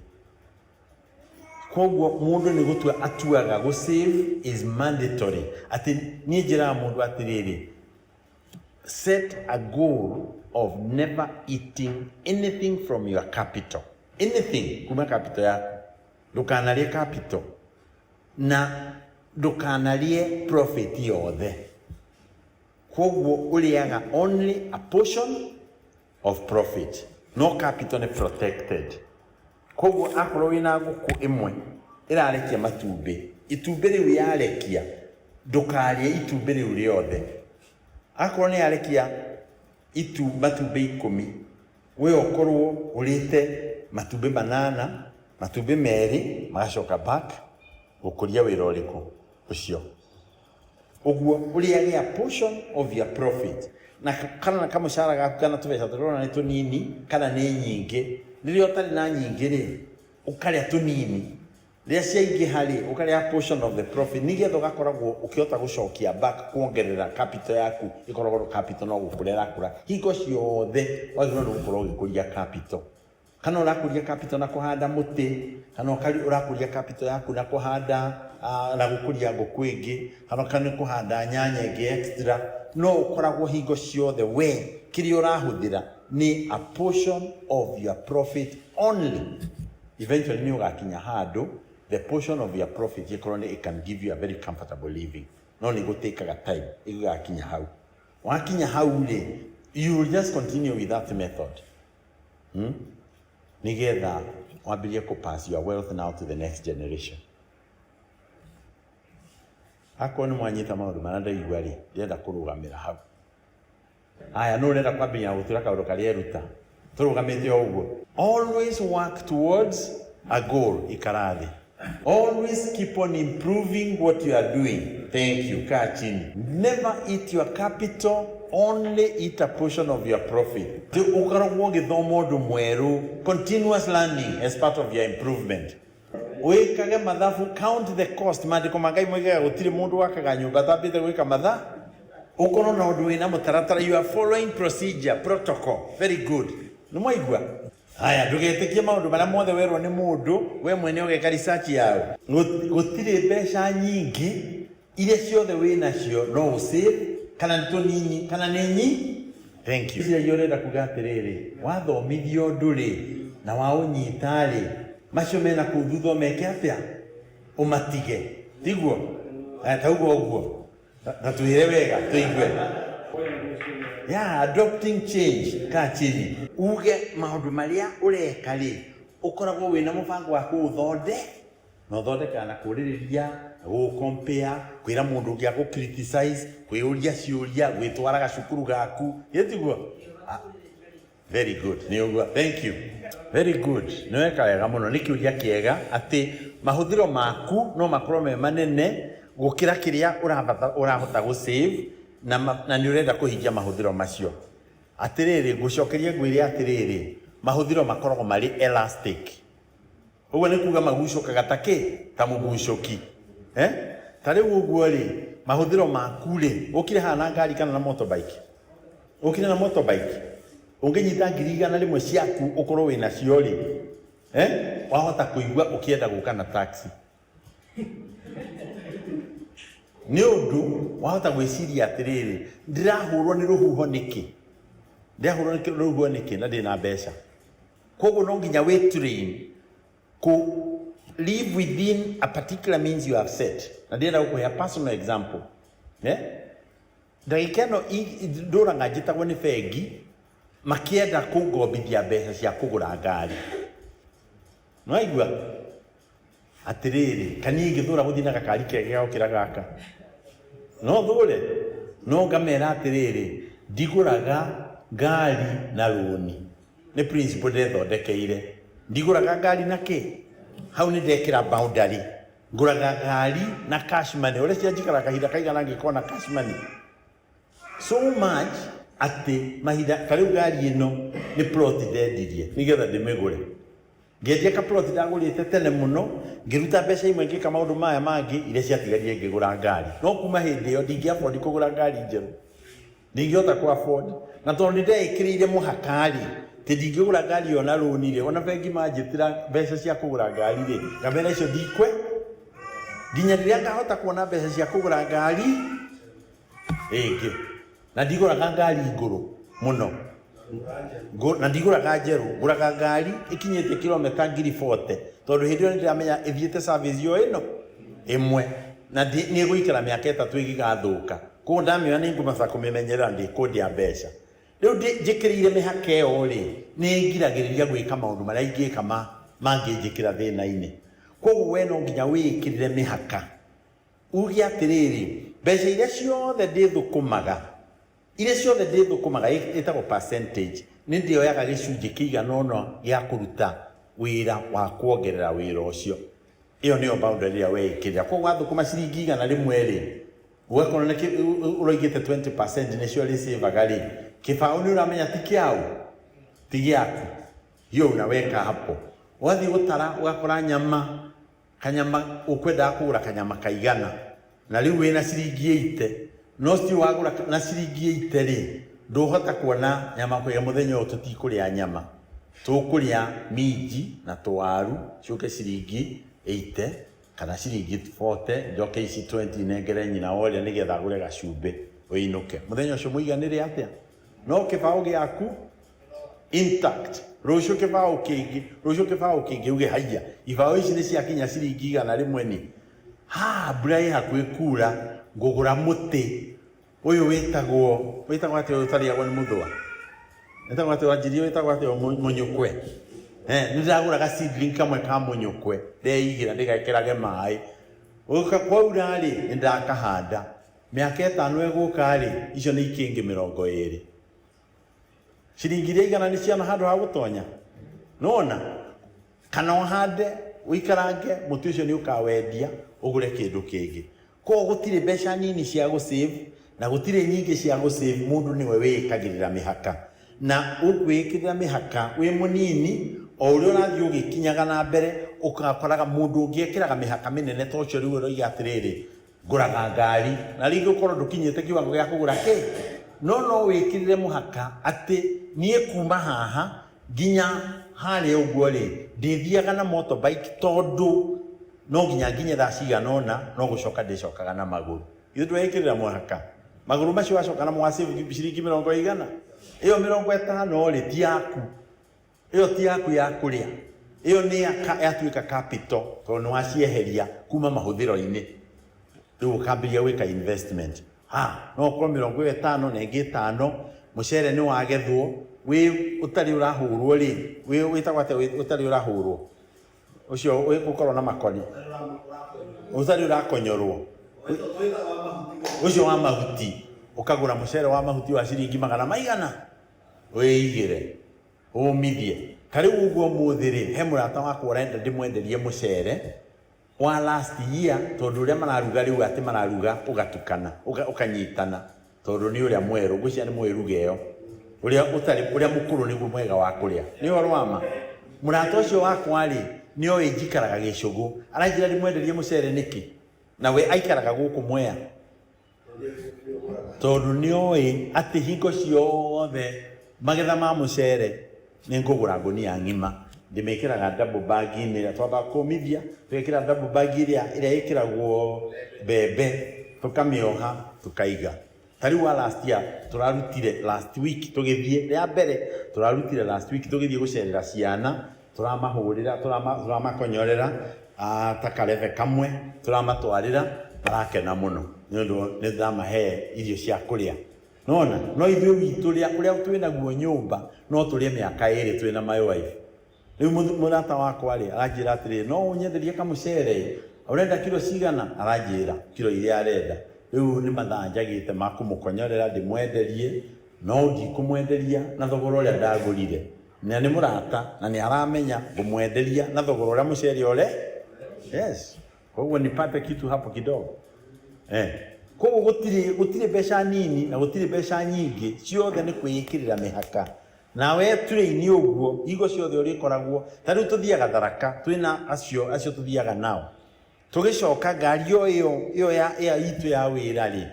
Speaker 1: Koguo mũndũ nĩ gũtua atuaga gũ save is mandatory. Atĩ niĩ njĩraga mũndũ atĩrĩrĩ, set a goal of never eating anything from your capital. Anything kuma capital yaku. Ndũkanarĩe capital na ndũkanarĩe profit yothe. Koguo ũrĩaga only a portion of profit. No capital nĩ protected. Koguo akorwo wĩna ngũkũ ĩmwe ĩrarekia matumbĩ, itumbĩ rĩu yarekia, ndũkarĩe itumbĩ rĩu rĩothe. Akorwo nĩ yarekia matumbĩ 10, we ũkorwo ũrĩte matumbĩ 8, matumbĩ 2 magacoka back gũkũria wĩra ũrĩkũ ũcio. Ũguo ũrĩage a portion of your profit. Na kana kamũcara gaku kana tũbeca tũrĩa ũrona nĩ tũnini kana nĩ nyingĩ, rĩrĩa ũtarĩ na nyingĩ rĩ, ũkarĩa tũnini. Rĩrĩa ciaingĩha rĩ, ũkarĩa a portion of the profit nĩgetha ũgakoragwo ũkĩhota gũcokia back kuongerera capital yaku, ĩkoragwo capital no gũkũra ĩrakũra. Hingo ciothe wagĩrĩirwo nĩ gũkorwo ũgĩkũria capital. Kana ũrakũria capital na kũhanda mũtĩ, kana ũrakũria capital yaku na kũhanda, na gũkũria ngũkũ ĩngĩ, kana nĩ kũhanda nyanya ĩngĩ extra, no ũkoragwo hingo ciothe we kĩrĩa ũrahũthĩra nĩ a portion of your profit only. Eventually nĩ ũgakinya handũ the portion of your profit ĩkorwo nĩ it can give you a very comfortable living. No nĩ gũtĩkaga time ĩgĩgakinya hau. Wakinya hau rĩ, you will just continue with that method. Nĩgetha wambĩrĩrie kũ pass your wealth now to the next generation. Akorwo nĩ mwanyita maũndũ marĩa ndaigua rĩ, ndĩrenda kũrũgamĩra hau. Aya, nũ ũrenda kwambĩrĩria gũtura kaũndũ karĩa eruta? Tũrũgamĩte o ũguo. Always work towards a goal, ikara thĩ. Always keep on improving what you are doing. Thank you. Kaa chini. Never eat your capital, only eat a portion of your profit. Ũkoragwo ũgĩthoma ũndũ mwerũ. Continuous learning as part of your improvement. Wĩkage mathabu, count the cost. Maandĩko ma Ngai moigaga gũtirĩ mũndũ wakaga nyũmba atambĩte gwĩka matha. Ũkorwo na ũndũ wĩna mũtaratara, you are following procedure, protocol. Very good. Nĩ mwaigua? Haya, ndũgetĩkie maũndũ marĩa mothe werwo nĩ mũndũ, we mwene ũgeka research yao. Gũtirĩ mbeca nyingĩ, iria ciothe wĩnacio no ũsave, kana nĩ tũnini, kana nĩ nyi. Thank you. Cia ũrenda kuga atĩrĩrĩ, wathomithio ũndũ rĩ, na waũnyita rĩ, macio mena kũu thutha ũmeke atĩa? Ũmatige. Tiguo? Aya, tauga ũguo. Na twĩre wega, tũigue. Yeah, adopting change, kaa chini. Uge maũndũ marĩa ũreka rĩ, ũkoragwo wĩna mũbango wa kũũthonde, na ũthondekaga na kũũrĩrĩria, gũcompare, kwĩra mũndũ ũngĩ agũ criticize, kwĩyũria ciũria, gwĩtwara gacukuru gaku. Ĩ tiguo? Very good. Nĩ ũguo. Thank you. Very good. Nĩ weka wega mũno. Nĩ kĩũria kĩega atĩ mahũthĩro maku no makorwo me manene gũkĩra kĩrĩa ũrahota gũ save na nĩ ũrenda kũhingia mahũthĩro macio. Atĩrĩrĩ, ngũcokerie ngwĩre atĩrĩrĩ, mahũthĩro makoragwo marĩ elastic. Ũguo nĩ kuga magucũkaga ta kĩ? Ta mũgucũki. Ta rĩu ũguo rĩ, mahũthĩro maku rĩ, ũkire haha na ngari kana na motorbike? Ũkire na motorbike? Ũngĩnyita 100,000 ciaku ũkorwo wĩna cio rĩ, Wahota kũigua ũkĩenda gũka na taxi. Nĩ ũndũ wahota gwĩciria atĩrĩrĩ, ndĩrahũrwo nĩ rũhuho nĩkĩ? Ndĩrahũrwo nĩ rũhuho nĩkĩ na ndĩna mbeca? Koguo no nginya wĩ train kũ live within a particular means you have set. Na ndĩrenda gũkũhe a personal example. Ndagĩka ĩno ndũraga njĩtagwo nĩ bengi makĩenda kũngombithia mbeca cia kũgũra ngari. Nĩwaigua? Atĩrĩrĩ, kani ingĩthũra gũthiĩ na gakari kega gũkĩra gaka. No thũre? No ngamera atĩrĩrĩ, ndigũraga ngari na rũni. Nĩ principle ndethondekeire. Ndigũraga ngari na kĩ? Hau nĩ ndekĩra boundary. Ngũraga ngari na cash money. Ũrĩa cia njikara kahinda kaigana ngĩkorwo na cash money. So much atĩ mahinda ta rĩu ngari ĩno nĩ plot ndendirie nĩgetha ndĩmĩgũre. Ngĩendia ka plot ndagũrĩte tene mũno, ngĩruta mbeca imwe ngĩka maũndũ maya mangĩ, iria ciatigarire ngĩgũra ngari. No kuma hĩndĩ ĩyo ndingĩ afford kũgũra ngari njerũ. Ndingĩhota kũ afford. Na tondũ nĩ ndeĩkĩrĩire mũhaka rĩ, Ti ndingĩgũra ngari ĩyo na rũni rĩ, ona bengi manjĩtĩra mbeca cia kũgũra ngari rĩ, ngamera icio ndikwe nginya rĩrĩa ngahota kuona mbeca cia kũgũra ngari ĩngĩ. Na ndigũraga ngari ngũrũ mũno. Na ndigũraga njerũ, ngũraga ngari ĩkinyĩtie kilomita 40,000, tondũ hĩndĩ ĩyo nĩndĩramenya ĩthiĩte service o ĩno ĩmwe na nĩ ĩgũikara mĩaka 3 ĩgĩgathũka. Koguo ndamĩoya nĩ ngũmata kũmĩmenyerera, ndĩkũndĩa mbeca. Rĩu njĩkĩrĩire mĩhaka ĩyo rĩ, nĩ ĩngiragĩrĩria gwĩka maũndũ marĩa ingĩka mangĩnjĩkĩra thĩna-inĩ. Koguo we no nginya wĩĩkĩrĩre mĩhaka, uge atĩrĩrĩ, mbeca iria ciothe ndĩthũkũmaga, iria ciothe ndĩthũkũmaga ĩtagwo percentage, nĩ ndĩoyaga gĩcunjĩ kĩigana ũna gĩa kũruta wĩra wa kuongerera wĩra ũcio. Ĩyo nĩyo boundary ĩrĩa weĩkĩrĩra. Koguo wathũkũma ciringi 100 rĩ, ũgakorwo nĩ ũroigĩte 20% nĩcio ũrĩcĩvaga rĩ, kĩbaũ nĩ ũramenya ti kĩaũ, ti gĩaku. Hiyo unaweka hapo. Ũgathiĩ gũtara ũgakora nyama, kanyama ũkwendaga kũgũra kanyama kaigana, na rĩu wĩna ciringi 80, no still wagũra na ciringi 80 rĩ, ndũhota kuona nyama kũiga mũthenya ũyũ tũtikũrĩa nyama, tũkũrĩa minji na tũwaru ciũke ciringi 80 kana ciringi 40, njoke ici 20 nengere nyina wa ũrĩa nĩgetha agũre gacumbĩ ũinũke. Mũthenya ũcio mũiganĩre atĩa? No kĩbaũ gĩaku intact. Rũciũ kĩbaũ kĩngĩ, rũciũ kĩbaũ kĩngĩ, uge haiya, ibaũ ici nĩ ciakinya ciringi 100 ni. Ha, mbura ĩ hakuhĩ kura, ngũgũra mũtĩ ũyũ wĩtagwo, wĩtagwo atĩa ũyũ ũtarĩagwo nĩ mũthũa? Wĩtagwo atĩa wanjirie, wĩtagwo atĩa mũnyũkwe? Nĩ ndĩragũra ga seedling kamwe ka mũnyũkwe, ndeigĩra ndĩgekĩrage maĩ. Gũka kwaura rĩ, nĩ ndakahanda. Mĩaka 5 ĩgũka rĩ, icio nĩ ikĩngĩ 20. Ciringi iria 100 nĩ ciana handũ ha gũtonya. Nĩwona? Kana ũhande, ũikarange, mũtĩ ũcio nĩ ũkawendia, ũgũre kĩndũ kĩngĩ. Koguo gũtirĩ mbeca nini cia gũsave, na gũtirĩ nyingĩ cia gũsave, mũndũ nĩwe wĩĩkagĩrĩra mĩhaka. Na ũkwĩĩkĩrĩra mĩhaka wĩ mũnini, o ũrĩa ũrathiĩ ũgĩkinyaga na mbere, ũgakoraga mũndũ ũngĩ ekĩraga mĩhaka mĩnene ta ũcio rĩu ũroiga atĩrĩrĩ, ngũraga ngari, na rĩngĩ ũkorwo ndũkinyĩte kiwango gĩa kũgũra kĩ, no no wĩkĩrĩre mũhaka atĩ niĩ kuma haha nginya harĩa ũguo rĩ, ndĩthiaga na motorbike tondũ no nginya nginye thaa cigana ũna, no gũcoka ndĩcokaga na magũrũ. Ithuĩ ndweĩkĩrĩra mũhaka, magũrũ macio wacoka namo wa save ciringi 100, ĩyo 50 rĩ ti yaku, ĩyo ti yaku ya kũrĩa, ĩyo nĩ yatuĩka capital tondũ nĩ wacieheria kuma mahũthĩro-inĩ. Rĩu ũkambĩrĩria gwĩka investment. Ha, no ũkorwo 50 na ĩngĩ 5, mũcere nĩ wagethwo, wĩ ũtarĩ ũrahũrwo rĩ, wĩ wĩtagwo atĩa ũtarĩ ũrahũrwo? Ũcio ũkorwo na makoni. Ũtarĩ ũrakonyorwo. Ũcio wa mahuti, ũkagũra mũcere wa mahuti wa ciringi magana maigana, wĩigĩre, ũmithie. Ta rĩu ũguo ũmũthĩ rĩ, he mũrata wakwa ũrenda ndĩmwenderie mũcere wa last year, tondũ ũrĩa mararuga rĩu atĩ mararuga ũgatukana, ũkanyitana, tondũ nĩ ũrĩa mwerũ, ngwĩciria nĩ mũĩ ruga ĩyo. Ũrĩa ũtarĩ, ũrĩa mũkũrũ nĩguo mwega wa kũrĩa. Nĩ ũhoro wa ma. Mũrata ũcio wakwa rĩ, nĩ oĩ njikaraga gĩcũgũ. Aranjĩra ndĩmwenderie mũcere nĩkĩ? Na we aikaraga gũkũ Mwea. Tondũ nĩ oĩ atĩ hingo ciothe magetha ma mũcere nĩ ngũgũra ngũnia ng'ima. Ndĩmĩkĩraga double bag-inĩ ĩrĩa twambaga kũmithia, tũgekĩra double bag ĩrĩa ĩkĩragwo mbembe, tũkamĩoha, tũkaiga. Ta rĩu wa last year tũrarutire last week tũgĩthiĩ, rĩa mbere tũrarutire last week tũgĩthiĩ gũcerera ciana, tũramahũrĩra, tũramakonyorera ta karebe kamwe, tũramatwarĩra, marakena mũno nĩ ũndũ nĩ ndamahe irio cia kũrĩa. Nona, no ithuĩ witũ ũrĩa twĩnaguo nyũmba, no tũrĩe mĩaka 2 twĩna my wife. Rĩu mũrata wakwa rĩ, aranjĩra atĩrĩrĩ, no ũnyenderie kamũcere, ũrenda kiro cigana? Aranjĩra kiro iria arenda. Rĩu nĩ mathaa njagĩte ma kũmũkonyorera ndĩmwenderie, no ndikũmwenderia na thogora ũrĩa ndagũrire. Na nĩ mũrata, na nĩ aramenya ngũmwenderia na thogora ũrĩa mũcere ũre. Yes. Koguo nipate kitu hapo kidogo. Koguo gũtirĩ mbeca nini na gũtirĩ mbeca nyingĩ, ciothe nĩ kwĩĩkĩrĩra mĩhaka. Nawe tũrĩ-inĩ ũguo, hingo ciothe ũrĩkoragwo, ta rĩu tũthiaga Tharaka, twĩna acio tũthiaga nao. Tũgĩcoka ngari o ĩyo, ĩyo ya, ĩyo itũ ya wĩra rĩ,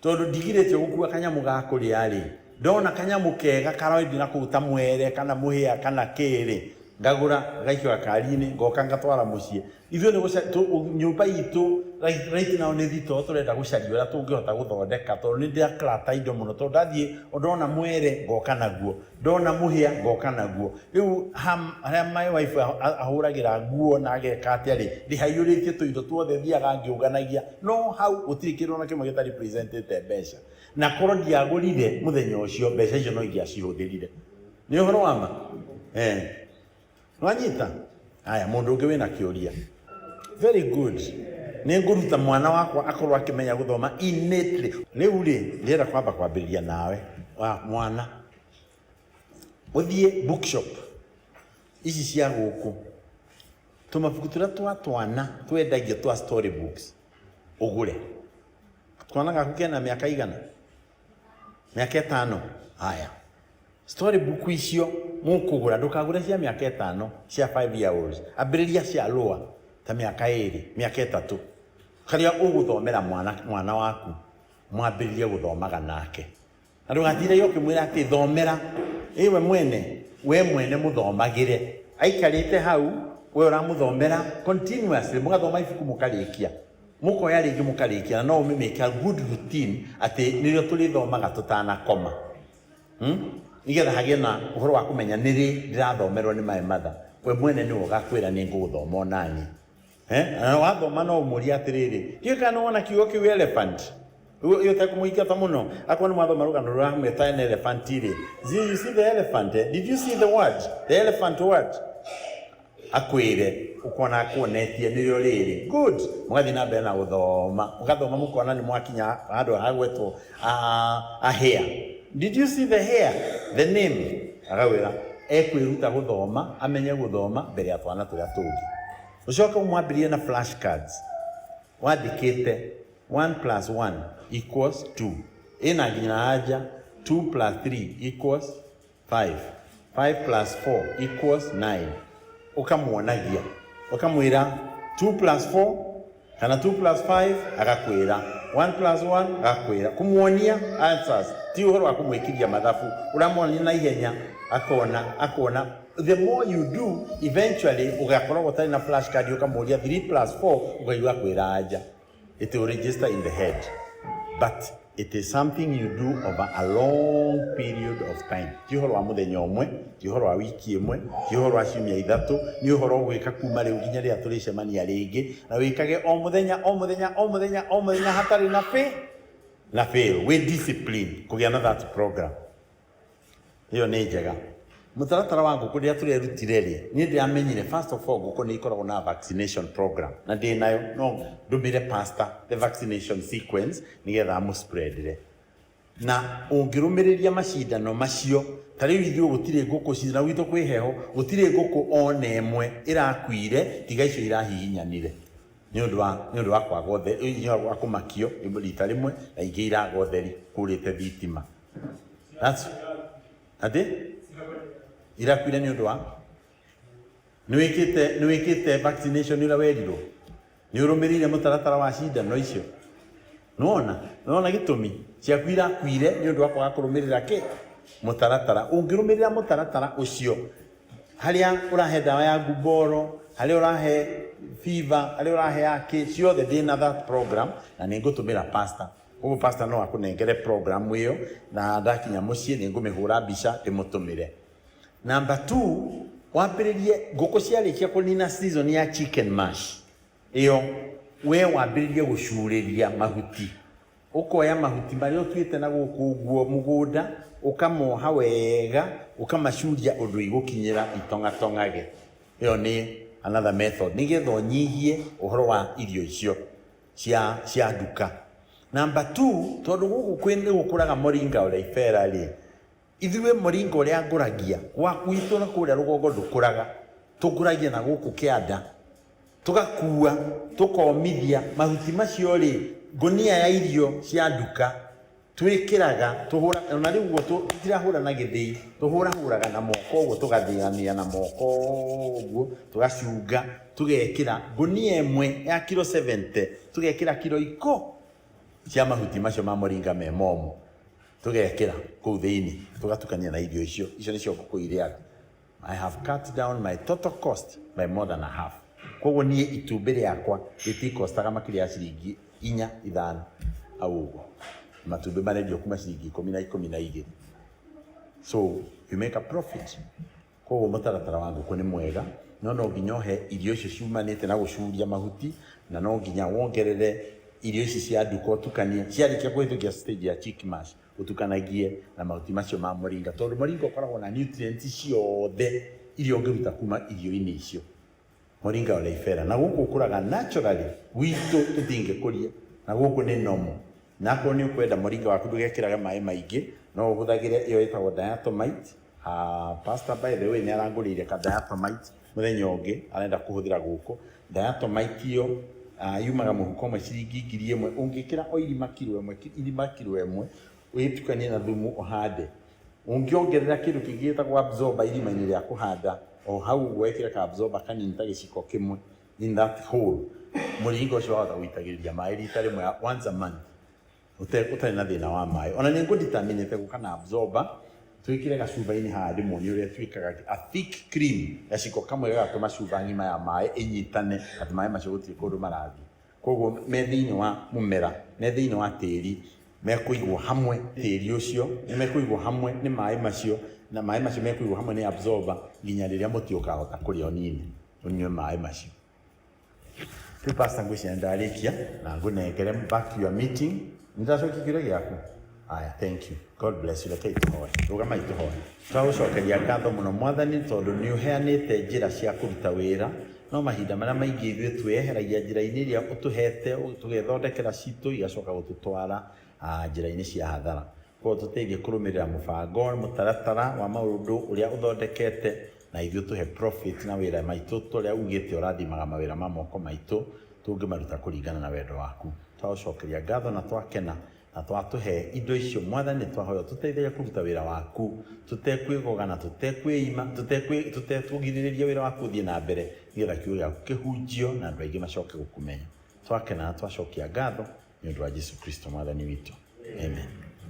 Speaker 1: tondũ ndigirĩtio gũkua kanyamũ ga kũrĩa rĩ, Ndona kanyamũ kega karendio na kũu ta mwere kana mũhĩa kana kĩrĩ, ngagũra gaikio gakari-inĩ, ngoka ngatwara mũciĩ. Ithuĩ nĩ nyũmba itũ right now nĩ thitoo tũrenda gũcaria ũrĩa tũngĩhota gũthondeka tondũ nĩ ndĩraklata indo mũno, tondũ ndathiĩ ndona mwere ngoka naguo, ndona mũhĩa ngoka naguo. Rĩu harĩa my wife ahũragĩra nguo na ageka atĩa rĩ, ndĩhaiyũrĩtie tũindo tuothe thiaga ngĩũnganagia, no hau gũtirĩ kĩndũ ona kĩmwe gĩta represent ĩte mbeca. Na korwo ndiagũrire mũthenya ũcio, mbeca icio no ingĩacihũthĩrire. Nĩ ũhoro wa ma? Eh. Nwanyita? Aya, mũndũ ũngĩ wĩna kĩũria. Very good. Nĩ ngũruta mwana wakwa akorwo akĩmenya gũthoma innately. Rĩu rĩ, ndĩrenda kwamba kwambĩrĩria nawe wa mwana. Ũthiĩ bookshop ici cia gũkũ, tũmabuku tũrĩa twa twana twendagio twa story books ũgũre. Twana gaku kena mĩaka igana? Mĩaka 5. Haya. Story book icio mũkũgũra, ndũkagũre cia mĩaka 5, cia 5 year olds. Ambĩrĩria cia lower ta mĩaka 2, mĩaka 3. Karĩa ũgũthomera mwana waku, mwambĩrĩrie gũthomaga nake. Na ndũgatinde ũkĩmwĩra atĩ thomera. Ĩ we mwene, we mwene mũthomagĩre. Aikarĩte hau, we ũramũthomera continuously, mũgathoma ibuku mũkarĩkia. Mũkoya rĩngĩ mũkarĩkia, na no ũmĩmĩke a good routine atĩ nĩrĩo tũrĩthomaga tũtanakoma. Nĩgetha hagĩe na ũhoro wa kũmenya nĩrĩ ndĩrathomerwo nĩ my mother. We mwene nĩwe ũgakwĩra nĩ ngũgũthoma onaniĩ. Na wathoma no ũmũrie atĩrĩrĩ, ndiũĩ kana nĩwona kiugo kĩu elephant? Ũyũ ũtekũmũingata mũno. Akorwo nĩ mwathoma rũgano rũramwĩta an elephant rĩ. See, you see the elephant? Did you see the word? The elephant word? Akwĩre, ũkona akuonetie nĩrĩo rĩrĩ. Good. Mũgathiĩ na mbere na gũthoma. Mũgathoma mũkona nĩ mwakinya handũ hagwetwo a hare. Did you see the hare? The name? Agawĩra, ekwĩruta gũthoma, amenye gũthoma mbere ya twana tũrĩa tũngĩ. Ũcoke ũmwambĩrĩrie na flash cards. Wandĩkĩte 1 plus 1 equals 2. Ĩna nginya anja 2 plus 3 equals 5. 5 plus 4 equals 9. Ũkamwonagia. Ũkamwĩra 2 plus 4 kana 2 plus 5 agakwĩra. 1 plus 1 agakwĩra. Kũmuonia answers. Ti ũhoro wa kũmwĩkiria mathabu. Ũramuonia na ihenya akona, akona. The more you do, eventually ũgakoragwo ũtarĩ na flash card ũkamũria 3 plus 4 ũkaigua akwĩra anja. It will register in the head. But it is something you do over a long period of time. Ti ũhoro wa mũthenya ũmwe, ti ũhoro wa wiki ĩmwe, ti ũhoro wa ciumia ithatũ, nĩ ũhoro ũgwĩka kuma rĩu nginya rĩrĩa tũrĩcemania rĩngĩ, na wĩkage o mũthenya, o mũthenya, o mũthenya, o mũthenya hatarĩ na fail, na fail. Wĩ discipline kũgĩa na that program. Ĩyo nĩ njega. Mũtaratara wa ngũkũ rĩrĩa tũrerutire rĩ, niĩ ndĩramenyire first of all ngũkũ nĩ ikoragwo na vaccination program na ndĩ nayo no ndũmĩre pastor the vaccination sequence nĩgetha amũspreadre. Na ũngĩrũmĩrĩria macindano macio, ta rĩu ithuĩ gũtirĩ ngũkũ citũ, na gwitũ kwĩ heho, gũtirĩ ngũkũ ona ĩmwe ĩrakuire tiga icio irahihinyanire. Nĩ ũndũ wa, nĩ ũndũ wa kwaga ũtheri, nĩ ũndũ wa kũmakio rita rĩmwe na ingĩ iraga ũtheri kũrĩte thitima. That's atĩ irakuire nĩ ũndũ wa nĩ wĩkĩte vaccination ũrĩa werirwo, nĩ ũrũmĩrĩire mũtaratara wa cindano icio. Nĩwona? Nĩwona gĩtũmi ciaku irakuire nĩ ũndũ wa kwaga kũrũmĩrĩra kĩ mũtaratara. Ũngĩrũmĩrĩra mũtaratara ũcio, harĩa ũrahe ndawa ya nguboro, harĩa ũrahe fever, harĩa ũrahe akĩ, ciothe ndĩna that program na nĩ ngũtũmĩra pastor. Koguo pastor no akũnengere program ĩyo na ndakinya mũciĩ nĩ ngũmĩhũra mbica ndĩmũtũmĩre. Number 2, wambĩrĩrie ngũkũ ciarĩkia kũnina season ya chicken mash ĩyo, we wambĩrĩrie gũcurĩria mahuti. Ũkoya mahuti marĩa ũtuĩte na gũkũ ũguo mũgũnda, ũkamoha wega, ũkamacuria ũndũ igũkinyĩra itong'atong'age. Ĩyo nĩ another method nĩgetha ũnyihie ũhoro wa irio icio cia nduka. Number 2, tondũ gũkũ kwĩ nĩ gũkũraga moringa oleifera rĩ, ithuĩ moringa ũrĩa ngũragia gwa gwitũ na kũrĩa rũgongo ndũkũraga, tũkũragia na gũkũ kĩanda, tũgakua, tũkomithia mahuti macio rĩ, ngũnia ya irio cia nduka twĩkĩraga, tũhũra, ona rĩu ũguo tũtirahũra na gĩthĩi, tũhũrahũraga na moko ũguo, tũgathĩania na moko ũguo, tũgacunga, tũgekĩra ngũnia ĩmwe ya kiro 70, tũgekĩra kiro 10 cia mahuti macio ma moringa me momũ. Tũgekĩra kũu thĩinĩ, tũgatukania na irio icio. Icio nĩcio ngũkũ irĩaga. I have cut down my total cost by more than a half. Koguo niĩ itumbĩ rĩakwa rĩtikostaga makĩria ya ciringi inya ithano hau ũguo. Matumbĩ marendio kuma ciringi ikũmi na 12. So you make a profit. Koguo mũtaratara wa ngũkũ nĩ mwega, no no nginya ũhe irio icio ciumanĩte na gũcuria mahuti, na no nginya wongerere irio ici cia nduka ũtukanie. Ciarĩkia kũhĩtũkia stage ya chick mash, ũtukanagie na mahuti macio ma moringa, tondũ moringa ũkoragwo na nutrients ciothe iria ũngĩruta kuma irio-inĩ icio. Moringa oleifera. Na gũkũ ũkũraga naturally, gwitũ tũtingĩkũria, na gũkũ nĩ normal. Na akorwo nĩ ũkwenda moringa waku ndũgekĩrage maĩ maingĩ, no ũhũthagĩre ĩyo ĩtagwo diatomite. Pastor by the way nĩ arangũrĩire ka diatomite mũthenya ũngĩ arenda kũhũthĩra gũkũ. Diatomite ĩyo yumaga mũhuko ũmwe ciringi 1000. Ũngĩkĩra o irima kiro ĩmwe, irima kiro ĩmwe, ũgĩtukanie na thumu ũhande. Ũngĩongerera kĩndũ kĩngĩ gĩtagwo absorber irima-inĩ rĩa kũhanda, o hau ũguo wekĩra ka absorber kanini ta gĩciko kĩmwe in that hole, mũringa ũcio wahota gũitagĩrĩria maĩ rita rĩmwe once a month ũtarĩ na thĩna wa maĩ. Ona nĩ ngũdeterminĩte gũka na absorber twĩkĩre gacuba-inĩ haha ndĩmuonie ũrĩa twĩkaga a thick cream, gaciko kamwe gagatũma cuba ng'ima ya maĩ ĩnyitane atĩ maĩ macio gũtirĩ kũndũ marathiĩ. Koguo me thĩinĩ wa mũmera, me thĩinĩ wa tĩri, mekũigwo hamwe tĩri ũcio, nĩ mekũigwo hamwe nĩ maĩ macio, na maĩ macio mekũigwo hamwe nĩ absorber nginya rĩrĩa mũtĩ ũkahota kũrĩa ũnine, ũnyue maĩ macio. Rĩu pastor ngwĩciria nĩ ndarĩkia na ngũnengere back to your meeting. Nĩ ndacokia kĩũria gĩaku? Aya, thank you. God bless you. Rekei tũhoe. Rũgamai tũhoe. Twagũcokeria ngatho mũno Mwathani tondũ nĩ ũheanĩte njĩra cia kũruta wĩra, no mahinda marĩa maingĩ ithuĩ twĩyeheragia njĩra-inĩ iria ũtũhete, tũgethondekera citũ igacoka gũtũtwara njĩra-inĩ cia hathara. Koguo tũteithie kũrũmĩrĩra mũbango, mũtaratara wa maũndũ ũrĩa ũthondekete, na ithuĩ tũhe profit na wĩra maitũ tũrĩa ugĩte ũrathimaga mawĩra ma moko maitũ tũngĩmaruta kũringana na wendo waku. Twagũcokeria ngatho na twakena na twatũhe indo icio Mwathani, twahoya tũteithie kũruta wĩra waku tũtekwĩgoga na tũtekwĩima, tũtekũgirĩrĩria wĩra waku ũthiĩ na mbere, nĩgetha kiugo gĩaku kĩhunjio na andũ aingĩ macoke gũkũmenya. Twakena na twacokia ngatho nĩ ũndũ wa Jesu Kristo Mwathani witũ. Amen.